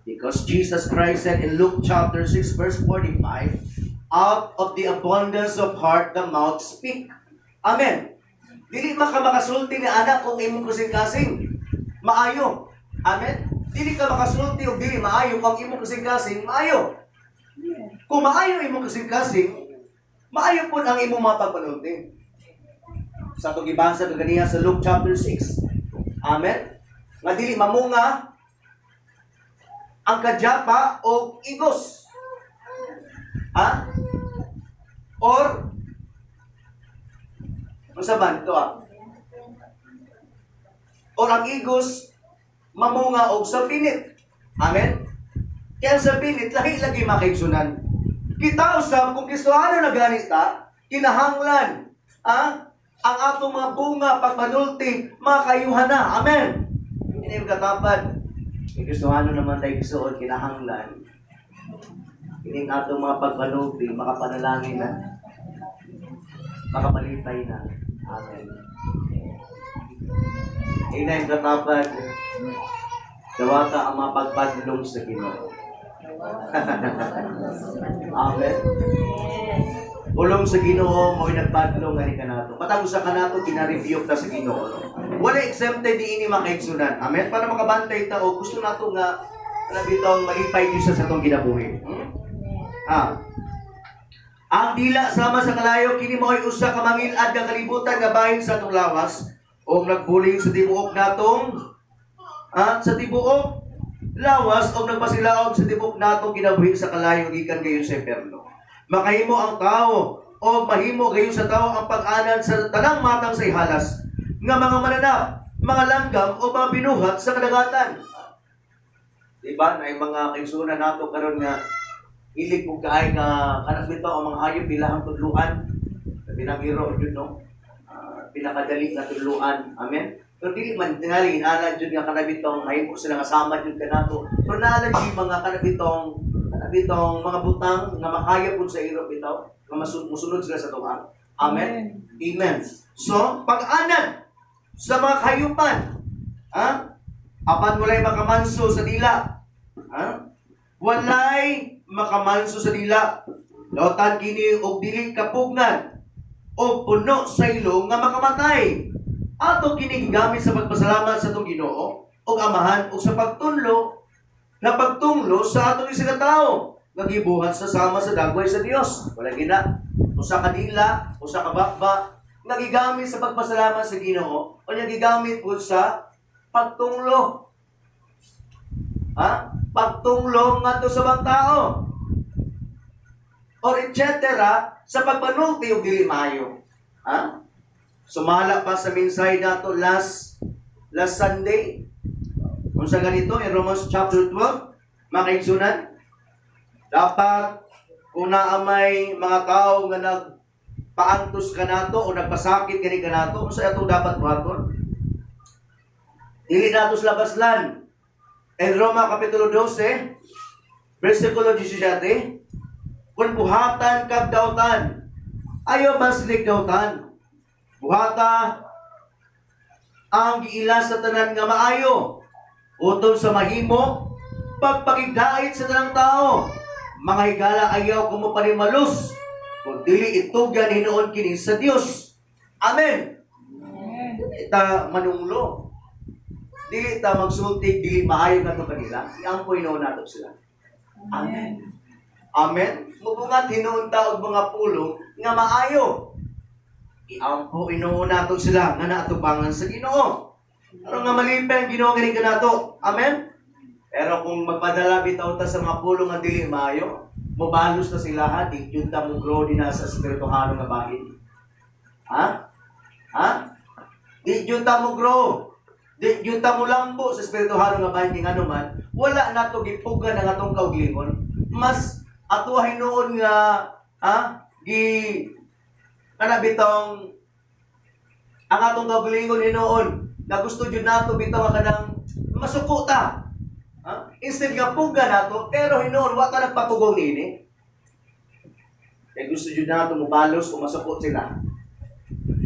Because Jesus Christ said in Luke chapter 6 verse 45, "Out of the abundance of heart the mouth speak." Amen. Dili man ka makasulti ni anak kung imong kasing-kasing maayo. Amen. Dili ka makasulti og dili maayo kung imong kasing-kasing maayo. Kung maayo imong kasing-kasing, maayo pud ang imong mga pagpanulti. Sa atong gibasa kaganiha sa Luke chapter 6. Amen. Nga dili mamunga ang kadyapa o igos. Ha? Or unsa man ito ah? Or ang igos mamunga og sapinit. Amen? Kaya ang sapinit, lahi lagi, mga kaigsunan. Kita usab kung Kristohano na gani ta, kinahanglan ang atong mga bunga pagpanulti, mga kayuhan na. Amen. Hindi yung katapad. Kay Kristohano naman tayo gisuod, kinahanglan kining atong mga pagpanulti, makapanalangin na, makapalipay na. Amen. Ina yung katapad, dawata ang mga pagpadlong sa Ginoo. Amen. Pulong sa Ginoo mo'y nagpadlong ngani kanato. Matag usa kanato gina-rebuke ta sa Ginoo. No? Wala exempted di ini, mga kaigsunan. Amen. Para makabantay ta o gusto nato nga kana bitong malipay gyud sa atong kinabuhi. Ah. Ang dila sama sa kalayo, kini mao'y usa ka mangil-ad nga kalibutan nga bahin sa atong lawas ug nagbuling sa tibuok natong sa tibuok lawas o nagpasilaom sa tibuok natong kinabuhi sa kalayo gikan gayon sa impierno. Makahimo ang tao o mahimo gayon sa tao ang pag-anad sa tanang matang sa ihalas nga mga mananap, mga langgam o mga binuhat sa kadagatan. Diba? Na yung mga kaigsunan nato karon nga ilig kung kaay nga kanang bitaw ang mga hayop ilahang tudluan. Pinangiro yun, no? Ah, pinakadali nga tudluan. Amen. Pero dili man tingali inana jud nga kana bitong mahimo sila nga sama jud kanato. Pero naa lagi mga kana bitong mga butang nga makaya pud sa iro bitaw nga musunod sila sa tuwa. Amen. Amen. So, pag-anad sa mga kahayupan, ha? Apan walay makamanso sa dila. Ha? Walay makamanso sa dila. Dautan kini og dili kapugnan o puno sa ilong nga makamatay. Ato kini gigamit sa pagpasalamat sa atong Ginoo ug Amahan ug sa pagtunlo na pagtunglo sa atong isa ka tawo nga gibuhat sa sama sa dagway sa Dios. Wala gina usa ka dila, usa ka bakba nga gigamit sa pagpasalamat sa Ginoo o nga gigamit pud sa pagtunglo. Ha? Pagtunglo ngadto sa mga tao or etc. sa pagpanulti og dili maayo. Ha? Sumala pa sa mensahe nato last last Sunday. Kung sa ganito, in Romans chapter 12, mga kaigsunan, dapat kung naa may mga tao nga nagpaantos kanato o nagpasakit kani kanato, unsa atong dapat buhaton? Dili nato sila baslan. In Roma Kapitulo 12, versikulo 17, "Kung buhatan kag dautan, ayaw baslig dautan. Buhata ang giila sa tanan nga maayo, utob sa mahimo, pagpakigdait sa tanang tao. Mga higala, ayaw kamo panimalus, kung dili itugyan hinuon kini sa Dios." Amen. Dili ta manunglo. Dili ta magsulti dili maayo ngadto kanila. Iampo hinuon nato sila. Amen. Amen. Mubungat hinuon ta og mga pulong nga maayo. Iampo hinuon nato sila nga naatubangan sa Ginoo. Aron nga malipay ang Ginoo kini kanato. Amen. Pero kung magpadala bitaw ta sa mga pulong nga dili maayo, mobalos na sila ha, di jud ta mo grow din na sa espirituhano nga bahin. Ha? Ha? Di jud ta mo grow. Di gyud ta mulambo sa espirituhanon nga bahin kay ngano man wala nato gipugan ang atong kaugalingon. Mas ato hinuon nga ha gi kana bitong ang atong kaugalingon hinuon na gusto jud nato bitaw nga kanang masuko ta. Ha? Instead nga puga nato, pero hinuon wa ta nagpapugong niini. Kay gusto jud nato mobalos o masuko sila.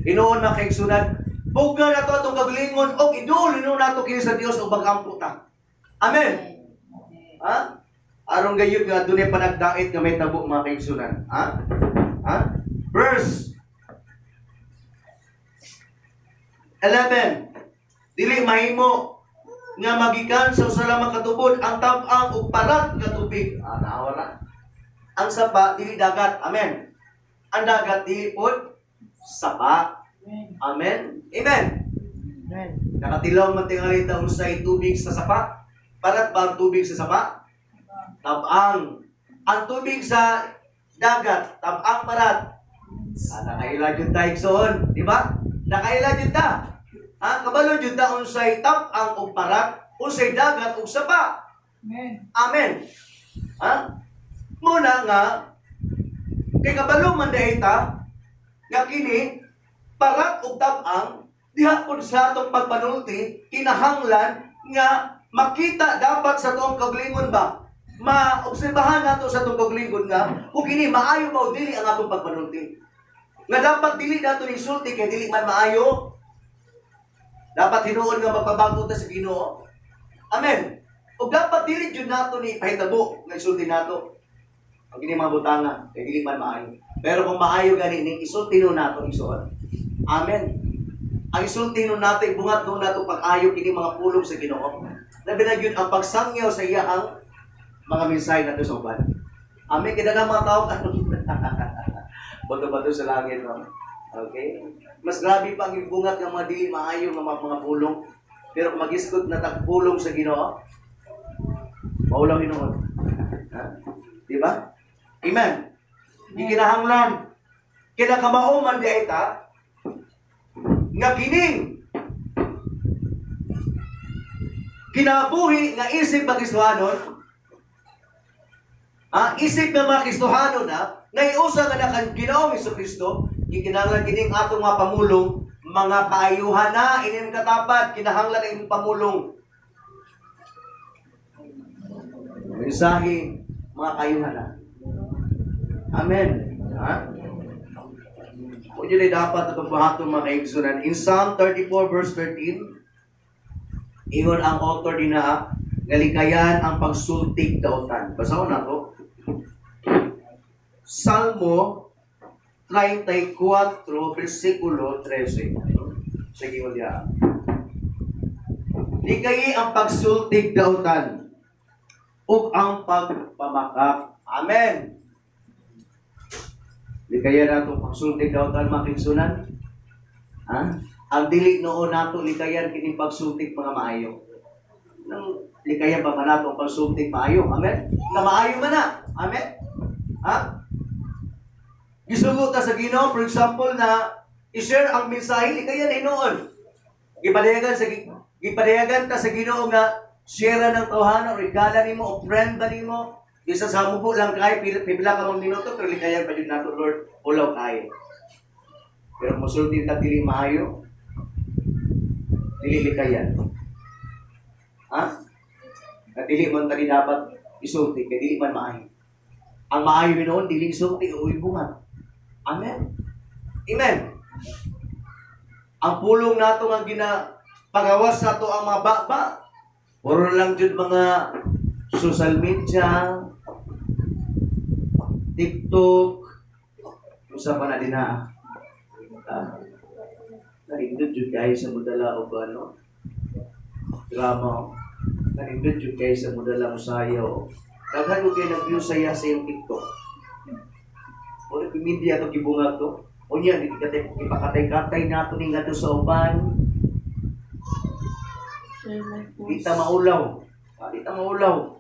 Hinuon na kaigsunan, puga nato atong kaugalingon og iduol hinuon nato kini sa Dios og magampo ta. Amen. Ha? Aron gayud nga dunay panagdait nga may tabo, mga kaigsunan. Ha? Ha? Verse 11. Dili mahimo nga magikan sa usa lamang ka tubod ang tab-ang ug parat nga tubig. Ah, naawa na. Ang sapa dili dagat. Amen. Ang dagat dili pod sapa. Amen. Amen. Amen. Nakatilaw man tingali ta unsay tubig sa sapa. Parat ba ang tubig sa sapa? Tab-ang. Ang tubig sa dagat, tab-ang parat. Ah, nakaila jud ta, igsoon, di ba? Nakaila jud ta. Ha, kabalo jud ta unsay tab-ang ug parat, unsay dagat ug sapa. Amen. Amen. Ha? Muna nga kay kabalo man diay ta nga kini parat ug tab-ang diha pud sa atong pagpanulti kinahanglan nga makita dapat sa atong kaugalingon ba, maobserbahan nato sa atong kaugalingon nga kung kini maayo ba o dili ang atong pagpanulti, nga dapat dili nato ni sulti kay dili man maayo. Dapat hinuon nga magpabago ta sa Ginoo. Amen. Ug dapat dili jud nato ni pahitabo nga isulti nato ang kini mga butanga kay dili man maayo. Pero kung maayo gani ni isulti no nato, igsoon. Amen. Ang isulti no nato, ibungat no nato pag-ayo kini mga pulong sa Ginoo. Labi na gyud ang pagsangyaw sa iyahang mga mensahe nato sa uban. Amen. Kay daghang mga tao karon bato-bato sa langit, no? Okay? Mas grabe pa ang ibungat ng mga dili maayo nga mga pulong. Pero kung magisgot na tagpulong sa Ginoo, maulaw hinuon. Ha? Di ba? Amen. Gikinahanglan kinakamao man di ay ta nga kining kinabuhi nga isip mga Kristohanon, ah, isip nga mga Kristohanon na naiusa nga na kan Ginoong Kristo, gikinahanglan kining atong mga pamulong mga kaayuhan na ining katapat, kinahanglan ang imong pamulong mensahe mga kaayuhan na. Amen. Ha? Kung yun ay dapat itong buhaton, mga kaigsunan. In Psalm 34 verse 13, ingon ang author dinha, nga likayan ang pagsultig dautan. Basahon na to. Salmo 34 versikulo 13. Sige mo diya. Likayi ang pagsultig dautan ug ang pagpamakak. Amen. Likayan nato pagsultig dautan, mga kaigsunan. Ha? Ang dili noon nato likayan kining pagsultig mga maayo. Nang likayan pa man nato ang pagsultig maayo. Amen? Na maayo man na. Amen? Ha? Gisugo ta sa Ginoo, for example, na i-share ang mensahe, likayan hinuon. Gipadayagan ta sa Ginoo nga share ng tawhana or igala nimo o friend ba nimo, bisan sa mubo lang kay pila, pila ka mga minuto, pero likayan pa jud nato, Lord, ulaw kayo. Pero musulti ta dili maayo, dili likayan. Ha? Na dili man tani dapat isulti kay dili man maayo. Ang maayo noon dili isulti o ibungat. Amen. Amen. Ang pulong nato nga ginapagawas sa ato ang mga baba, puro lang jud mga social media, TikTok, usa pa na din na. Ah, narindot jud kayo sa modala og ano, drama. Narindot jud kayo sa modala mo sayaw. Daghan ko kayo nag-view saya sa iyong TikTok. O media to gibunga to. Unya di katay ipakatay-katay nato ning ngadto sa uban. Di ta maulaw. Ah, di ta maulaw.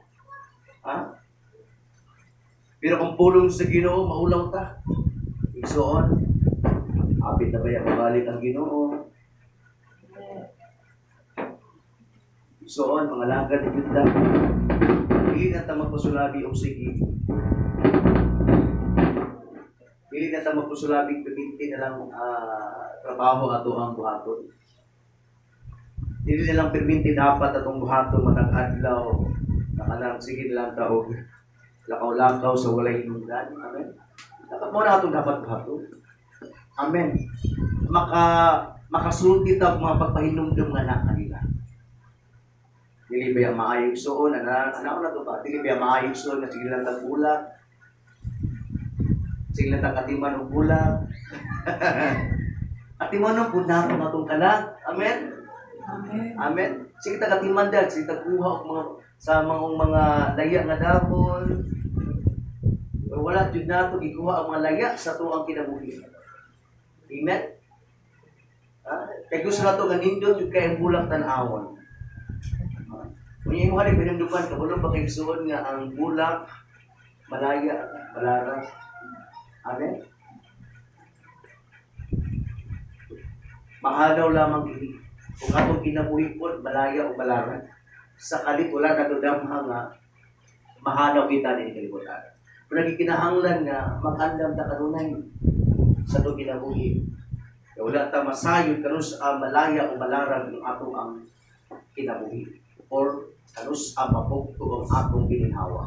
Ha? Pero kung pulong sa Ginoo, maulaw ta. Igsoon, hapit na baya mabalik ang Ginoo? Igsoon, mga lagad ni Juda. Dili na ta magpasulabi og sige. Dili na ta magpasulabi perminti na lang trabaho ato ang buhaton. Dili na lang perminti dapat atong buhaton matag adlaw. Nakalang sige na lang ta og lakaw-lakaw sa walay hinungdan. Amen. Dapat mo na atong dapat buhaton. Amen. Makasulti ta og mga pagpahinumdum nga na kanila. Dili ba yung maayo, igsoon, ana ana na to ba? Dili ba yung maayo, igsoon, nga sige lang tag bulak? Sige lang tag atiman og bulak. Atiman ang pud nato atong kalag. Amen. Amen. Amen. Sige tag atiman dahil sige tag kuha og mga sa mga laya nga dahon. Pero wala jud nato gikuha ang mga laya sa tuang kinabuhi. Amen. Ha? Kay gusto nato nga nindot jud kay ang bulak tan-awon. Kung imo ni pinumduman, kabalo ba kay igsuon nga ang bulak malaya, malara. Amen. Mahalaw lamang kini. Kung atong kinabuhi pod malaya o malara, sa kalit wala na damha nga mahalaw kita ni kalibutan. Pero nagkinahanglan nga mag-andam ta kanunay sa atong kinabuhi. Kaya wala ta masayod kanus ang malaya o malarag ng atong ang kinabuhi or kanus ang mapugto ang atong gininhawa.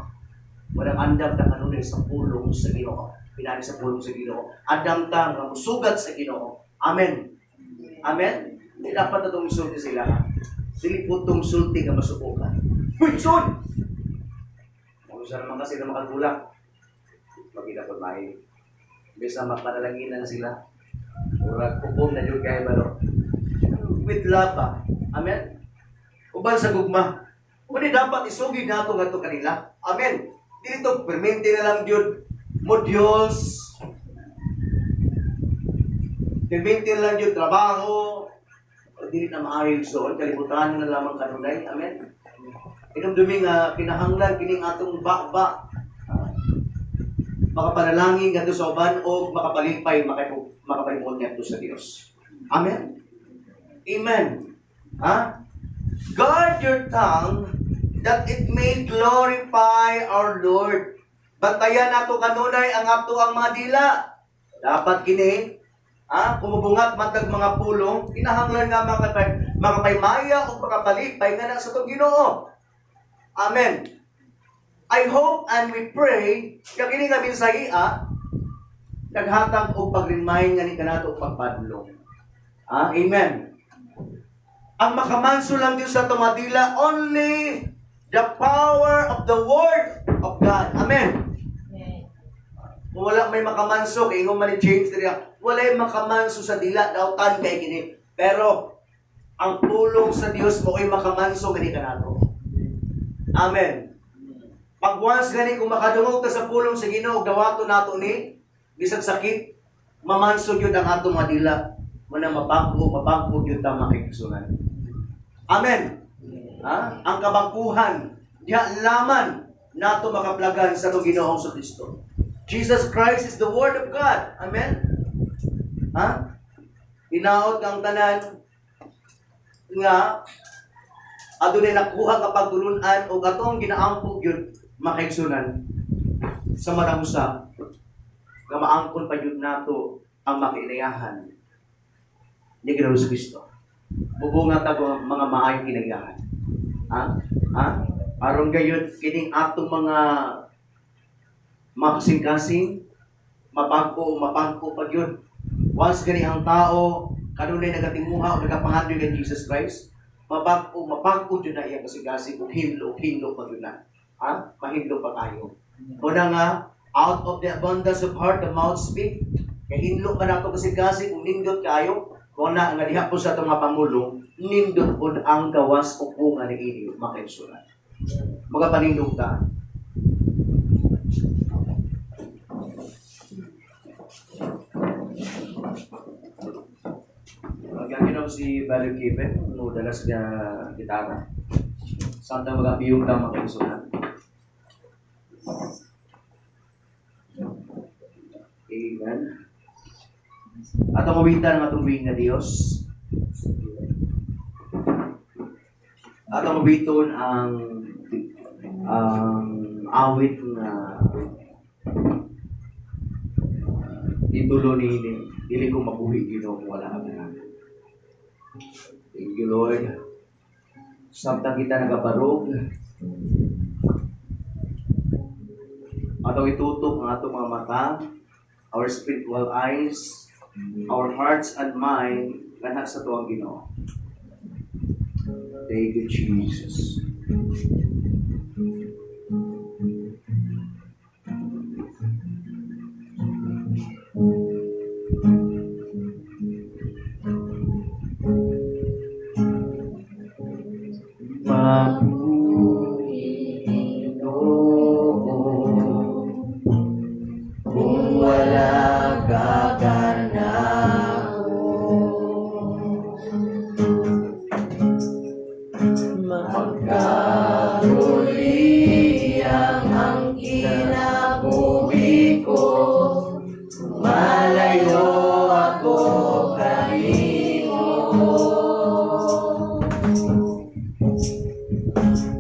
Walang andam ta kanunay sa pulong sa Ginoo. Pinari sa pulong sa Ginoo. Andam ta nga musugat sa Ginoo. Amen. Amen. Hindi dapat atong isulti sila. Dili putong sulti nga masubukan. Uy, son! Magusa naman kasi na makagulak. Magita po mahi. Bisa mapanalanginan sila. Murag hukom na yun kay balo. With love ba? Amen? Uban sa gugma. Uli dapat isugid nato ngadto kanila. Amen. Dili to permente na lang gyud modules. Permente na lang gyud trabaho. O dili na maayo igsoon, kalibutan na lamang kanunay. Amen. Inumdumi nga kinahanglan kining atong ba-ba. Makapanalangin ngadto sa uban o makapalipay, makapalimuot ngadto sa Dios. Amen. Amen. Ha? Guard your tongue that it may glorify our Lord. Bantayan nato kanunay ang ato ang mga dila. Dapat kini, kumubungat matag mga pulong, kinahanglan nga makapaymaya o makapalipay nga na sa itong Ginoo. Amen. I hope and we pray nga kini nga mensahe naghatag og pag-remind nga ni kanato og pagpadlong. Amen. Ang makamanso lang din sa atong mga dila, only the power of the Word of God. Amen. Amen. Kung wala may makamanso, kay ingon man ni James diri, walay makamanso sa dila, dautan kay kini. Pero ang pulong sa Dios mo ay makamanso gani kanato. Amen. Pag once gani kung makadungog ta sa pulong sa Ginoo, dawato nato ni bisag sakit, mamanso gyud ang atong mga dila. Muna mabag-o gyud ta makigsunan. Amen. Ha? Ang kabakuhan, diha laman nato makaplagan sa atong Ginoong Kristo. Jesus Christ is the Word of God. Amen. Ha? Hinaot ang tanan nga adunay nakuha nga pagtulun-an og atong ginaampo gyud makaigsunan sa matag usa nga maangkon pa gyud nato ang makiinayahan ni Ginoong Kristo. Bubunga ta og mga maayong kinaiyahan. Ha? Ha? Aron gayud kining atong mga makasing-kasing mabag-o mapangko pa gyud. Once gani ang tao kanunay nagatinguha o nagapangandoy kay Jesus Christ, mabag-o mapangko jud na iyang kasing-kasing ug hinlo pa gyud na. Ha? Mahinlo pa tayo. Una nga, out of the abundance of heart the mouth speak. Kay hinlo pa nato kasing-kasing ug nindot kayo. Kung na nga diha po sa atong mga pangulong, nindot pod ang gawas o bunga ni ini makaigsunan. Magapanindog ta. Magaginaw si Barry Kevin, no dalas niya gitara. Santa magabiyong ta makaigsunan. Amen. At ang uwitan ng atong buhing na Diyos. Atong awiton ang awit nga titulo ni "Dili ko mabuhi, Ginoo, kung wala ka kanako." Thank you, Lord. Samtang kita nagabarog, atong itutok ang atong mga mata, our spiritual eyes, our hearts and mind kanha sa atuang Ginoo. Thank you, Jesus. Mabuhi, Ginoo, kung wala ka kanako. Magkaguliyang ang kinabuhi ko, malayo ako kanimo.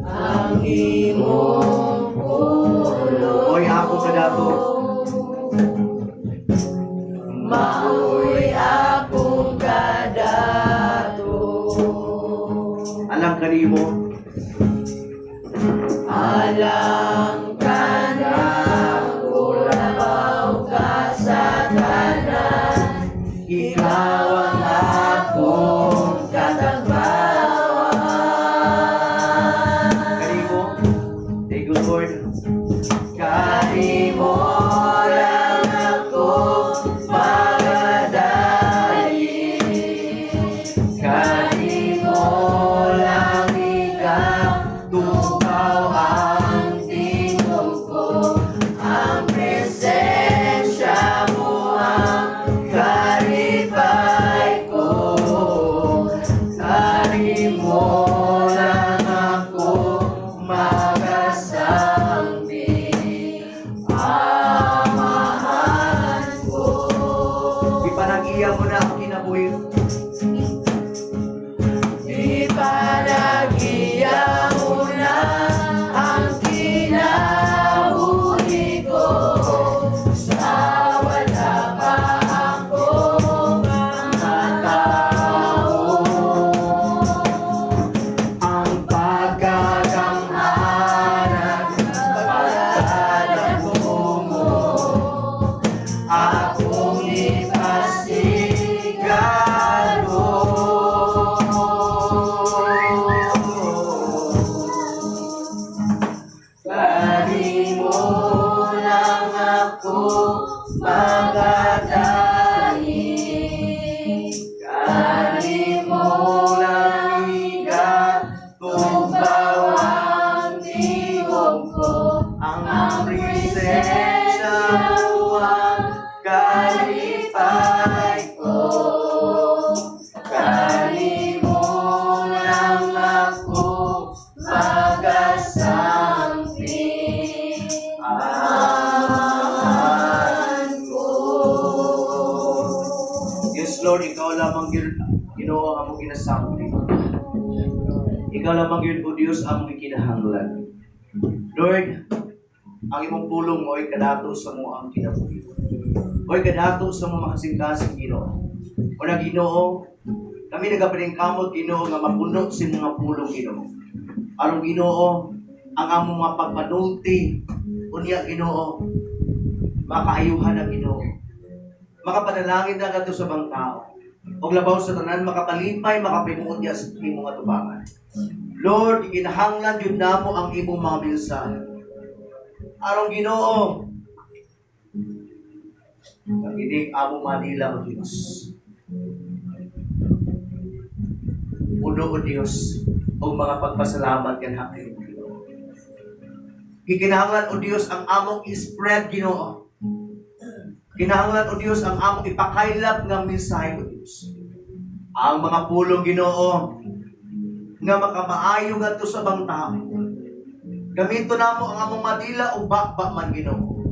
Ang imong pulong Oy, ako kadato. Maoy akong kadato. Alang kanimo. Alang kanako, labaw ka sa tanan. Ikaw ang akong katagbawan. Kanimo. Thank you, Lord. Kanimo lang ako magadayin. Kanimo lang igatukaw ang tingog ko. Ang presensya mo ang kalipay ko. Kanimo lang ako magasambi. Amahan ko. Ipanagiya mo na ang kinabuhi. Ipanagiya mo na ang kinabuhi ko. Sa wala pa ako matao. Ang pagkagamhanan, Pagkadako mo, akong ipasigado. Kanimo lang ako magadayin. Kanimo lang igatubaw ang tingog ko. Ang presensya mo ang kalipay ko. Kanimo lang ako magasambi. Amahan ko. Yes, Lord, ikaw lamang yun, Ginoo, ang among ginasambi. Ikaw lamang yun, O Diyos, ang among kinahanglan. Lord, ang imong pulong mo ay kadato sa mo ang kinabuhi. Oy kadato sa mo makasing-kasing, Ginoo. Una, Ginoo, kami nagapaningkamot, Ginoo, nga mapuno sa mga pulong, Ginoo. Aron, Ginoo, ang among mga pagpanulti unya, Ginoo, makaayuhan ang Ginoo. Makapanalangin na kadto sa bang tao. Og labaw sa tanan, makapalipay, makapahimuot niya sa imong atubangan. Lord, ginahanglan yun namo ang imong mga mensahe. Aron, Ginoo, paginig amo Manila, O Diyos. Puno, O Diyos, og mga pagpasalamat kanha kay Ginoo. Gikinahanglan, O Diyos, ang among i-spread, Ginoo. Kinahanglan, O Diyos, ang among ipakaylap nga mensahe, O Diyos. Ang mga pulong, Ginoo, nga makamaayo ngadto sa bang tao. Gamito namo ang among madila o bakba man, Ginoo.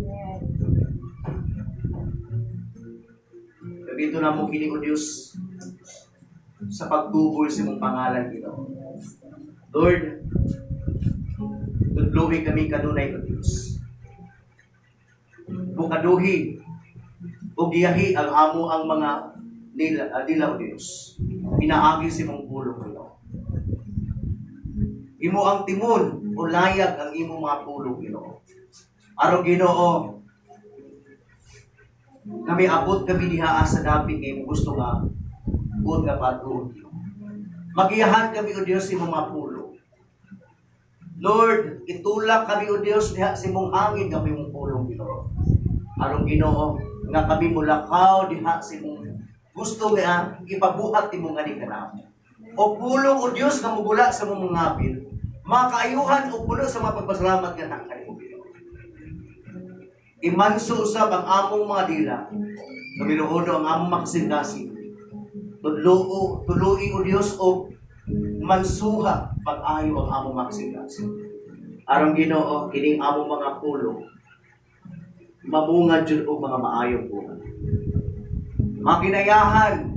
Gamito namo kini, O Diyos, sa pagtubol sa imong pangalan, Ginoo. Lord, tudluhi kami kanunay, O Diyos. Bukaduhi o giyahi ang amo ang mga nila, O Diyos. Pinaagi sa imong pulong, Ginoo. Imo ang timon o layag ang imong mga pulong, Ginoo. Aron, Ginoo, kami abot kami diha sa dapit nga imong gusto nga buot nga patuon, Ginoo. Magiyahan kami, O Diyos, sa imong mga pulong. Lord, itulak kami, O Diyos, diha sa imong hangin nga imong pulong, Ginoo. Aron, Ginoo, nga kami mulakaw diha sa imong gusto nga ipabuhat nimo nga ni kanamo. O pulong, O Diyos, nga mugula sa imong mga ngabil, makaayuhan o puno sa mga pagpasalamat nga kanimo, Ginoo. Imanso usab ang among mga dila, Numinuuno ang among makasing-kasing. Tudloo, tuluy, O Diyos, o mansuha pag-ayo ang among makasing-kasing. Aron, Ginoo, kining among mga pulong, mamunga jud og mga maayong bunga. Mga kinayahan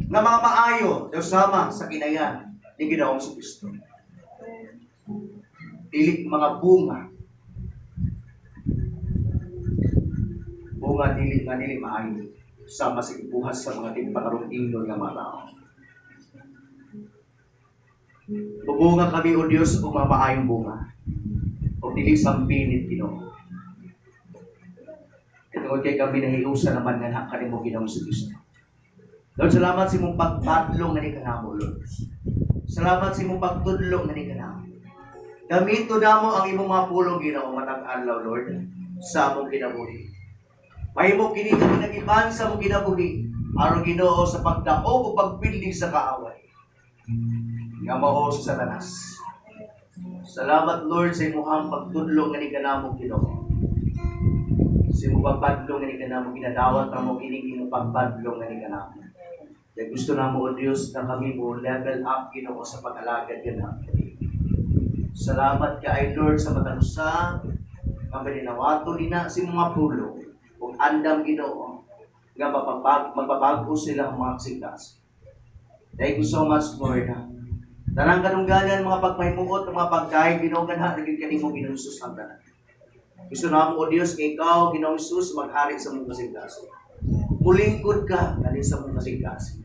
nga mga maayo daw sama sa kinayan ni Ginoong Kristo. Dili mga bunga. Bunga dili nga dili maayo sama sa ibuhat sa mga di pa ingnon nga mga tao. Bubunga kami, O Diyos, og mga maayong bunga. O dili sampinit, Ginoo. Tungod kay kami nahiusa naman nga kanimo, Ginoong Kristo. Lord, salamat sa imong pagpadlong nga ni kanamo, Lord. Salamat sa imong pagtudlo nga ni kanamo. Gamito namo ang imong mga pulong, Ginoo, matag adlaw, Lord, sa among kinabuhi. Mahimo kini nga kinagiban sa among kinabuhi aron, Ginoo, sa pagdaog o pagpildi sa kaaway nga mao si Satanas. Salamat, Lord, sa imong pagtudlo nga ni kanamo, Ginoo. Sa imong pagpadlong nga ni kanamo, ginadawat namo kining imong pagpadlong nga ni kanamo. Kaya gusto namo, O Diyos, na kami mo level up, Ginoo, sa pag-alagad ganamo. Salamat kay Lord sa matag usa nga bininawato nina sa imong mga pulong ug andam, Ginoo, nga magbabago sila ang mga kasing-kasing. Thank you so much, Lord. Tanang kadungganan, mga pagpahimuot, mga pagkain, Ginoo, ganha naging kanimo, Ginoong Jesus, ang tanan. Gusto namo, O Dios, nga ikaw, Ginoong Jesus, maghari sa mong kasing-kasing. Mulingkod ka ngani sa mong kasing-kasing.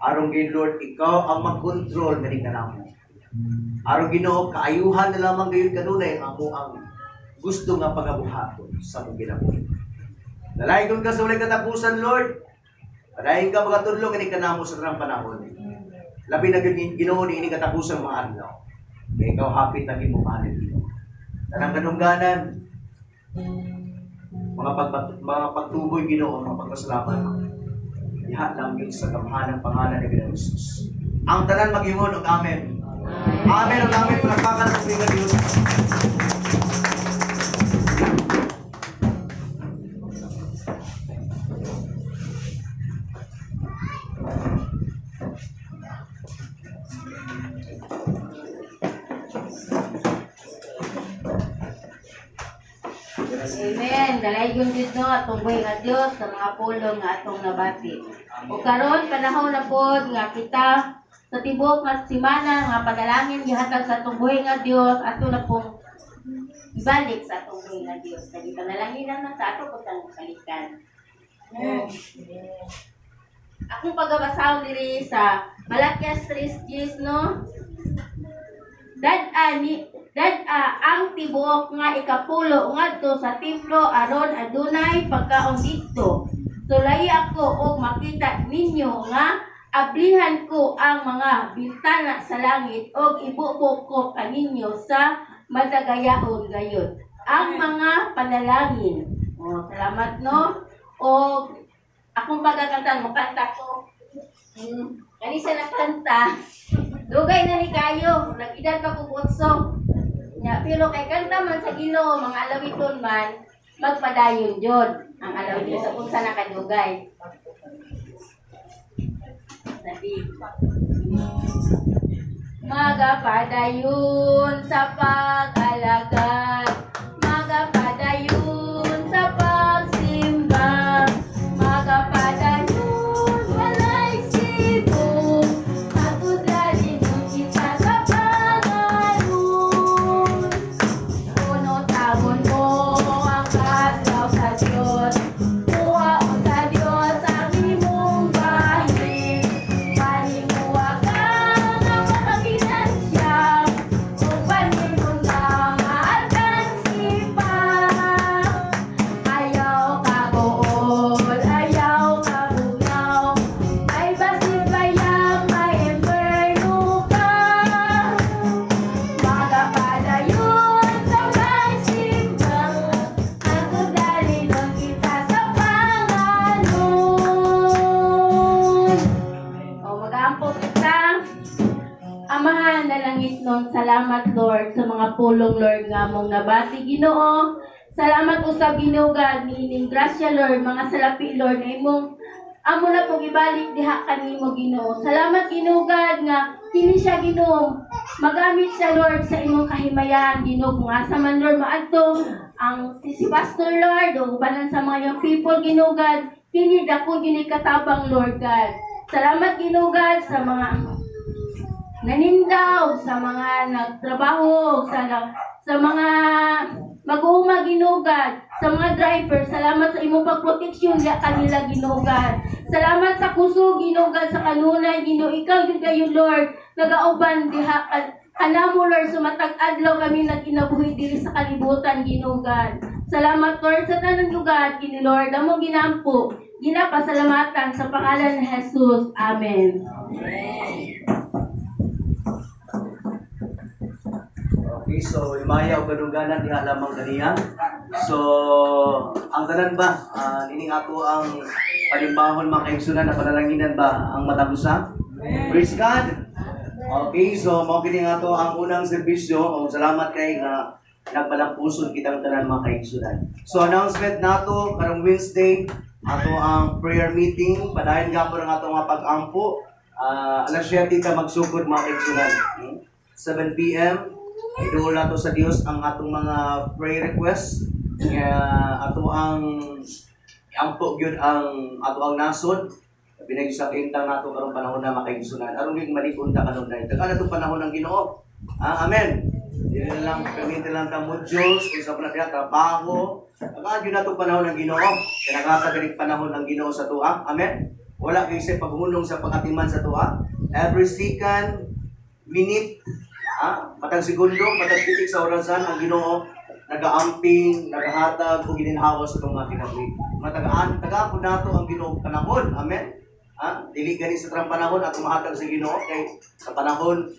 Aron gid, Lord, ikaw ang magkontrol ngani kanamo. Aron, Ginoo, kaayuhan na lamang gayon kanunay ang amo ang gusto nga pagabuhaton sa mong kinabuhi. Dalaygon ka sa walay katapusan, Lord. Padayon ka magatudlo ngani kanamo sa tanang panahon. Labi na gyud, Ginoo, ni ini katapusan mga adlaw. Kay ikaw hapit na imo mahalin, Ginoo. Tanang kadungganan, mga pagtuboy, Ginoo, mga pagpasalamat. Diha lang yun sa gamhanang pangalan ni Ginoong Jesus. Ang tanan mag-ingon og amen. Amen og amen. Palakpakan ang nga Dios. Amen. Dalaygon gyud no atong buhi nga Dios sa mga pulong nga atong nabati. O karon panahon na pod nga kita sa tibuok nga simana nga panalangin gihatag sa atong buhi nga Dios ato na pong ibalik sa atong buhi nga Dios. Kay panalangin naman sa ato putang balikan. Akong pagabasahon diri sa Malakias 3:10 no. Dad-a ni dad-a ang tibuok nga ikapulo ngadto sa templo aron adunay pagkaon didto. Sulayi ako og makita ninyo nga ablihan ko ang mga bintana sa langit og ibubo ko kaninyo sa madagayaon gayud ang mga panalangin. Oh, salamat no. Og akong pagkakanta mo kanta ko. Kani siya nakanta. Dugay na ni kayo, nag-edad pa kog 8. Nya, pero kay kanta man sa Ginoo, mga alawiton man, magpadayon jud ang alawiton sa unsa na kadugay. Sabi, magapadayon sa pag-alagad, magapadayon sa pagsimba, magapadayon walay sibong, atod lalin kita. Amahan na langit nun, salamat, Lord, sa mga pulong, Lord, nga mong nabati, Ginoo. Salamat usab, Ginoo God, niining grasya, Lord, mga salapi, Lord, na imong amo na pong ibalik diha kanimo, Ginoo. Salamat, Ginoo God, nga kini siya, Ginoo. Magamit siya, Lord, sa imong kahimayan, Ginoo. Kung asa man, Lord, maadto ang si Pastor, Lord, o ubanan sa mga young people, Ginoo God, kini dako gini katabang, Lord God. Salamat, Ginoo God, sa mga nanindaw, sa mga nagtrabaho, sa mga mag-uuma, Ginoo God, sa mga driver, salamat sa imong pagproteksyon diya kanila, Ginoo God. Salamat sa kusog, Ginoo God, sa kanunay, Ginoo, ikaw gyud kayo, Lord, nagauban diha kanamo, Lord, sa matag adlaw kami nagkinabuhi diri sa kalibutan, Ginoo God. Salamat, Lord, sa tanan lugar, kini, Lord, amo ginampo, ginapasalamatan sa pangalan ni Jesus. Amen. Okay, so himaya o kadungganan diha lamang kaniya. So, ang tanan ba, nining ako ang palimbahon, mga kaigsunan, na panalanginan ba ang matag usa? Praise God! Okay, so mao kini nga ato ang unang serbisyo. O salamat kay nga nagbalampuson kitang tanan, mga kaigsunan. So announcement nato karong Wednesday, ato ang prayer meeting, padayon gapon ang ato nga pag-ampo. Alas 7 ka magsugod, mga kaigsunan. 7 PM iduol nato sa Dios ang atong mga prayer request nga ato ang iampo gyud ang ato ang nasod labi na sa kahimtang nato karong panahon na, mga kaigsunan, aron gyud malikon ta kanunay. Tagaan atong panahon ng Ginoo. Ah, amen. Dili na lang gamitin lang ta mo Diyos kung sa panahon trabaho. Tagaan gyud natong panahon ng Ginoo. Kay naghatag panahon ng Ginoo sa tuwa. Amen. Wala kay sa paghunong sa pagatiman sa tuwa. Every second, minute, matag segundo, matag titik sa orasan, ang Ginoo nagaamping, nagahatag ug gininhawa sa itong mga kinabuhi. Matagaan, tagaan po nato ang Ginoo panahon. Amen. Dili gani sa tarang panahon at mahatag sa Ginoo kay sa panahon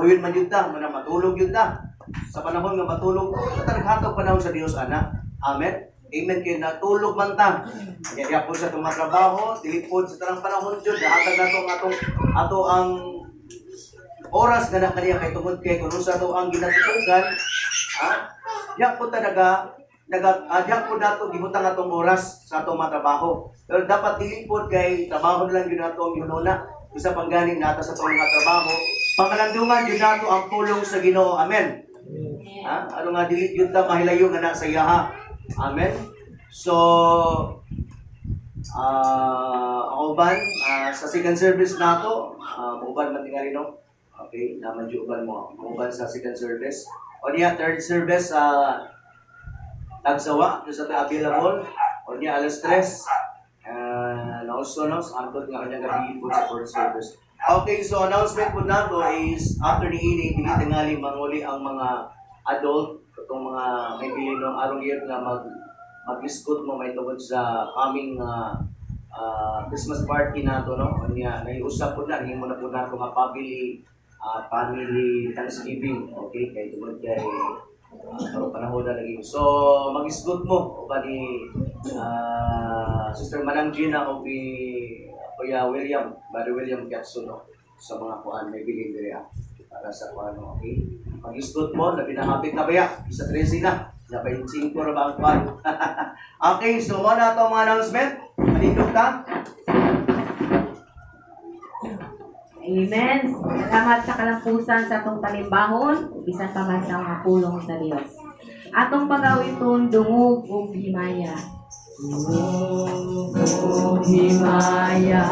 uyon man yun ta, mana matulog yun ta. Sa panahon nga matulog, ta naghatag panahon sa Dios ana. Amen. Amen, kay natulog man ta. Kaya diya po sa itong mga trabaho, dili po sa tarang panahon jud, nahatag nato ang atong ato ang oras nga na kaniya kay tungod kay kung unsa to ang ginatutugan, diya po ta naga naga diya po nato gibutang atong oras sa atong mga trabaho, pero dapat dili po kay trabaho na lang gyud nato ang gihununa. Bisa panggaling nata sa atong mga trabaho, pangalandungan gyud nato ang pulong sa Ginoo. Amen. Ano nga dili gyud ta mahilayo nga na sa iyaha. Amen. So ako uban sa second service nato, uban man tingali, no? Okay, naman di uban mo. Uban sa second service. O niya, third service sa Tagsawa, doon sa available. O niya, alas 3. And also, no, sa antod nga kanyang gabi po sa fourth service. Okay, so announcement po nato is after ni ini, dili tingali manguli ang mga adult, itong mga may bilin no, arong year nga mag-escort mo may tungod sa coming Christmas party nato, no? Unya naiusap po na nahimo na po nato nga family Thanksgiving, okay, kay tungod kay panahon na lagi. So mag-escort mo o ba ni Sister Manang Gina o ni Kuya William, Brother William Gatso, no, sa mga kuan may bilin diri para sa kuan, no, okay. Mag-escort mo, labi na hapit na baya sa 13 na. Na 25 ra ba ang kuan? Okay, so mo na ato ang mga announcement. Manindog ta. Amen. Salamat sa kalampusan sa atong palimbahon, ug bisan pa man sa mga pulong sa Dios. Atong pag-awiton, dungog ug himaya. Dungog ug himaya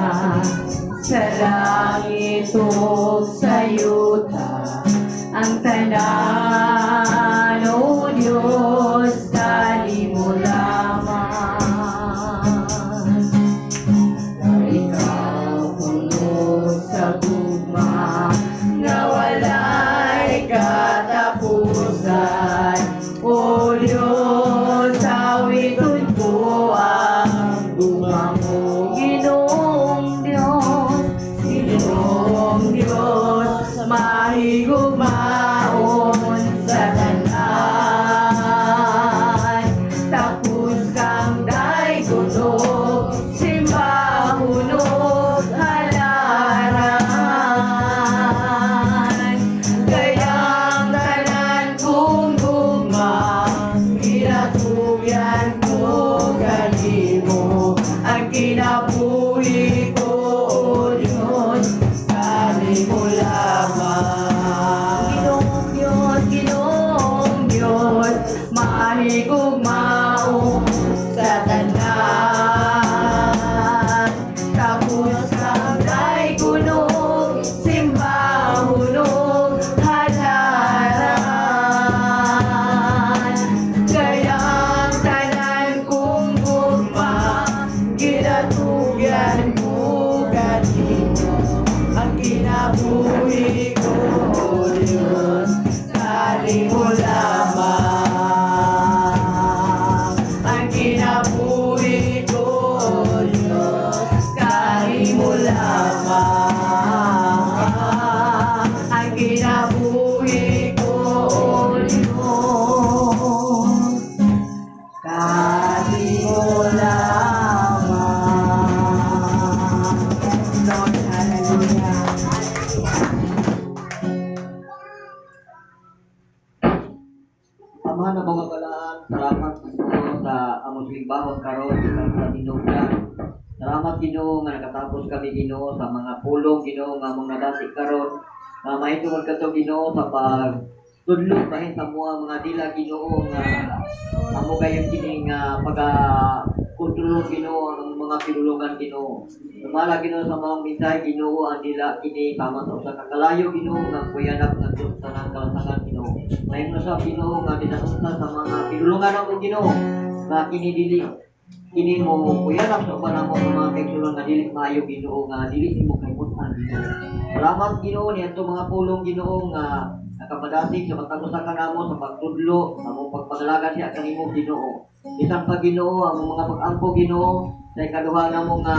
sa langit ug sa yuta ang tanan, O Diyos, kanimo lamang. Ikaw puno sa gugma nga walay katapusan. O Diyos, awiton ko ang gugma mo. Ginoong Diyos, Ginoong Diyos, mahigugmaon sa tanan. Tapos kang daygonog, simbahon ug halaran. Kinabuhi ko, Diyos, kanimo lamang. Ang kinabuhi ko, Diyos, kanimo lamang. Ang kinabuhi ko, Diyos, kanimo lamang. Yes, Lord. Hallelujah. Amahan ng mga balaan, salamat, Ginoo, sa among silimbahon karon sa tinugdan. Salamat, Ginoo, nga nakatapos kami, Ginoo, sa mga pulong, Ginoo, nga among nabati karon. Nga mahitungod kato, Ginoo, sa pag tudlo bahin sa mga mga dila, Ginoo, nga amo kayo kini nga pag kontrol, Ginoo, ang mga pinulungan, Ginoo. Sumala, Ginoo, sa mga mensahe, Ginoo, ang dila kini tama sa usa ka kalayo, Ginoo, nga kuyanap ngadto sa tanang kalasangan, Ginoo. Mahimo sa Ginoo nga dinasungta sa mga pinulungan namo, Ginoo, nga kini dili kini mo kuyanap sa uban namo nga mga kaigsuonan nga dili maayo, Ginoo, nga dili nimo kaimutan, Ginoo. Salamat, Ginoo, niadto mga pulong, Ginoo, nga nakapadatig sa matag usa kanamo sa pagtudlo sa among pagpangalaga siya kanimo, Ginoo. Bisan pa, Ginoo, ang mga pag-ampo, Ginoo, sa ikaduha namo nga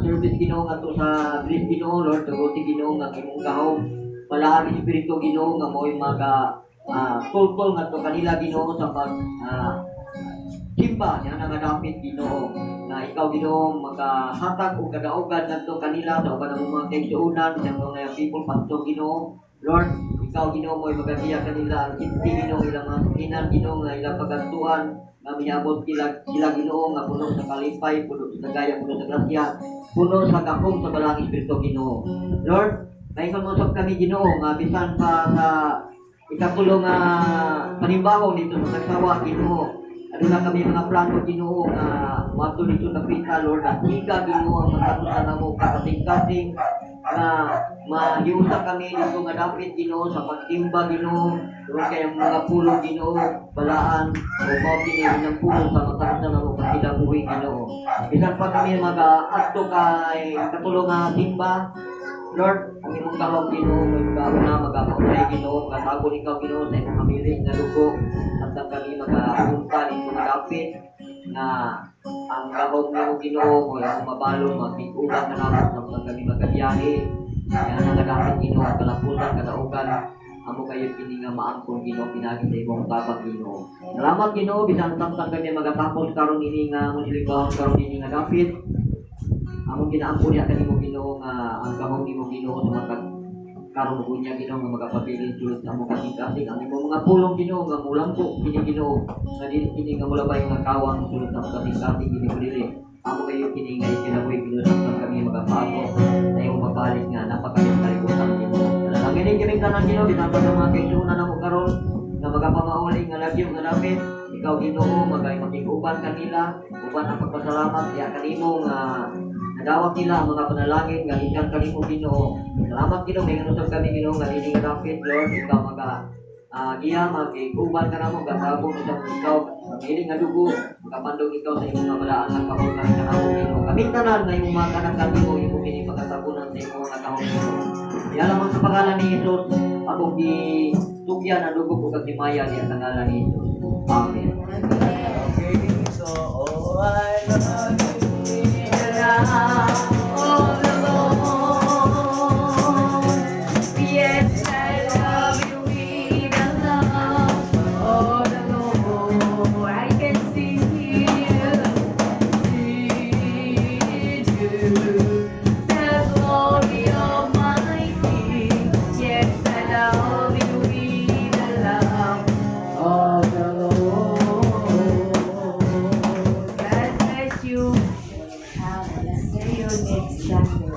service, Ginoo, ngadto sa Greece, Ginoo, Lord, tuguti, Ginoo, nga imong gahom, balaang espiritu, Ginoo, nga mo'y maga tultol ngadto kanila, Ginoo, sa pag simba niya nga dapit, Ginoo, na ikaw, Ginoo, makahatag og kadaugan ngadto kanila sa uban ng mga kaigsuonan sa mga people pastor, Ginoo. Lord, ikaw, Ginoo, mo'y magagiya kanila ang sinti, Ginoo, ilang mga sakinan, Ginoo, nga ilang pagantuan nga miabot sila sila, Ginoo, nga puno sa kalipay, puno sa gaya, puno sa grasya, puno sa gahom sa balaang espiritu, Ginoo. Lord, maingon mo sab kami, Ginoo, nga bisan pa sa ikatulo nga panimbahong dito sa Tagsawa, Ginoo, aduna kami mga plano, Ginoo, nga moadto dito napita, Lord, at higa, Ginoo, ang matapos namo kasing-kasing nga mahiusa kami dito nga dapit, Ginoo, sa pagtimba, Ginoo, tungod kay ang mga pulong, Ginoo, balaan o mao kini inyong pulong sa matapos na namo kinabuhi, Ginoo. Bisan pa kami mag-adto kay ikatulo nga timba, Lord, ang imong gahom, Ginoo, may magauna, magapaunay, Ginoo, magatabon ikaw, Ginoo, sa imong hamili nga dugo, samtang kami magapunta dito nga dapit nga ang gahom nimo, Ginoo, mo imong mabalon magtiguban ka namo samtang kami magabiyahe. Yan ang dapit, Ginoo, ang kalapusan kadaugan amo kayo kini nga maangkon, Ginoo, pinagi sa imong tabang, Ginoo. Salamat, Ginoo, bisan samtang kami magatapos karon ini nga among silimbahon karon ini nga dapit. Among ginaampo niya kanimo, Ginoo, nga ang gahom nimo, Ginoo, sa matag karon ug unya, Ginoo, nga magapabilin sulod sa among kasing-kasing ang imong mga pulong, Ginoo, nga mulambo kini, Ginoo, nga dili kini nga mulabay nga kawang sulod sa among kasing-kasing kini dili amo kayo kini nga ikinabuhi, Ginoo, samtang kami magapaabot sa imong pagbalik nga napakalit kalibutan, Ginoo. Dalangin kami tanan, Ginoo, bisan pa sa mga kaigsuonan namo karon nga magapamauli nga lagyo nga dapit, ikaw, Ginoo, magay makig-uban kanila uban ang pagpasalamat diha kanimo nga nadawat nila ang mga panalangin nga gikan kanimo, Ginoo. Salamat, Ginoo, may usab kami, Ginoo, nga dini nga dapit, Lord, ikaw maga giya makig-uban ka namo gatabon sa ikaw sa nga dugo makapandong ikaw sa imong mga balaan nga kamot kanamo, Ginoo. Kami tanan nga imong mga kanak kanimo imo kini pagkatabunan sa imong mga kamot, Ginoo. Diya lamang sa pangalan ni Jesus akong gitugyan ang dugo ug ang himaya diya sa ngalan ni Jesus. Amen. Okay, so, oh, I love you. Of the Lord. Yes, I love you with the love of the Lord. I can see you, the glory of my King. Yes, I love you with the love of the Lord. God bless you. See you next Sunday.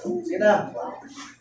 Sige na.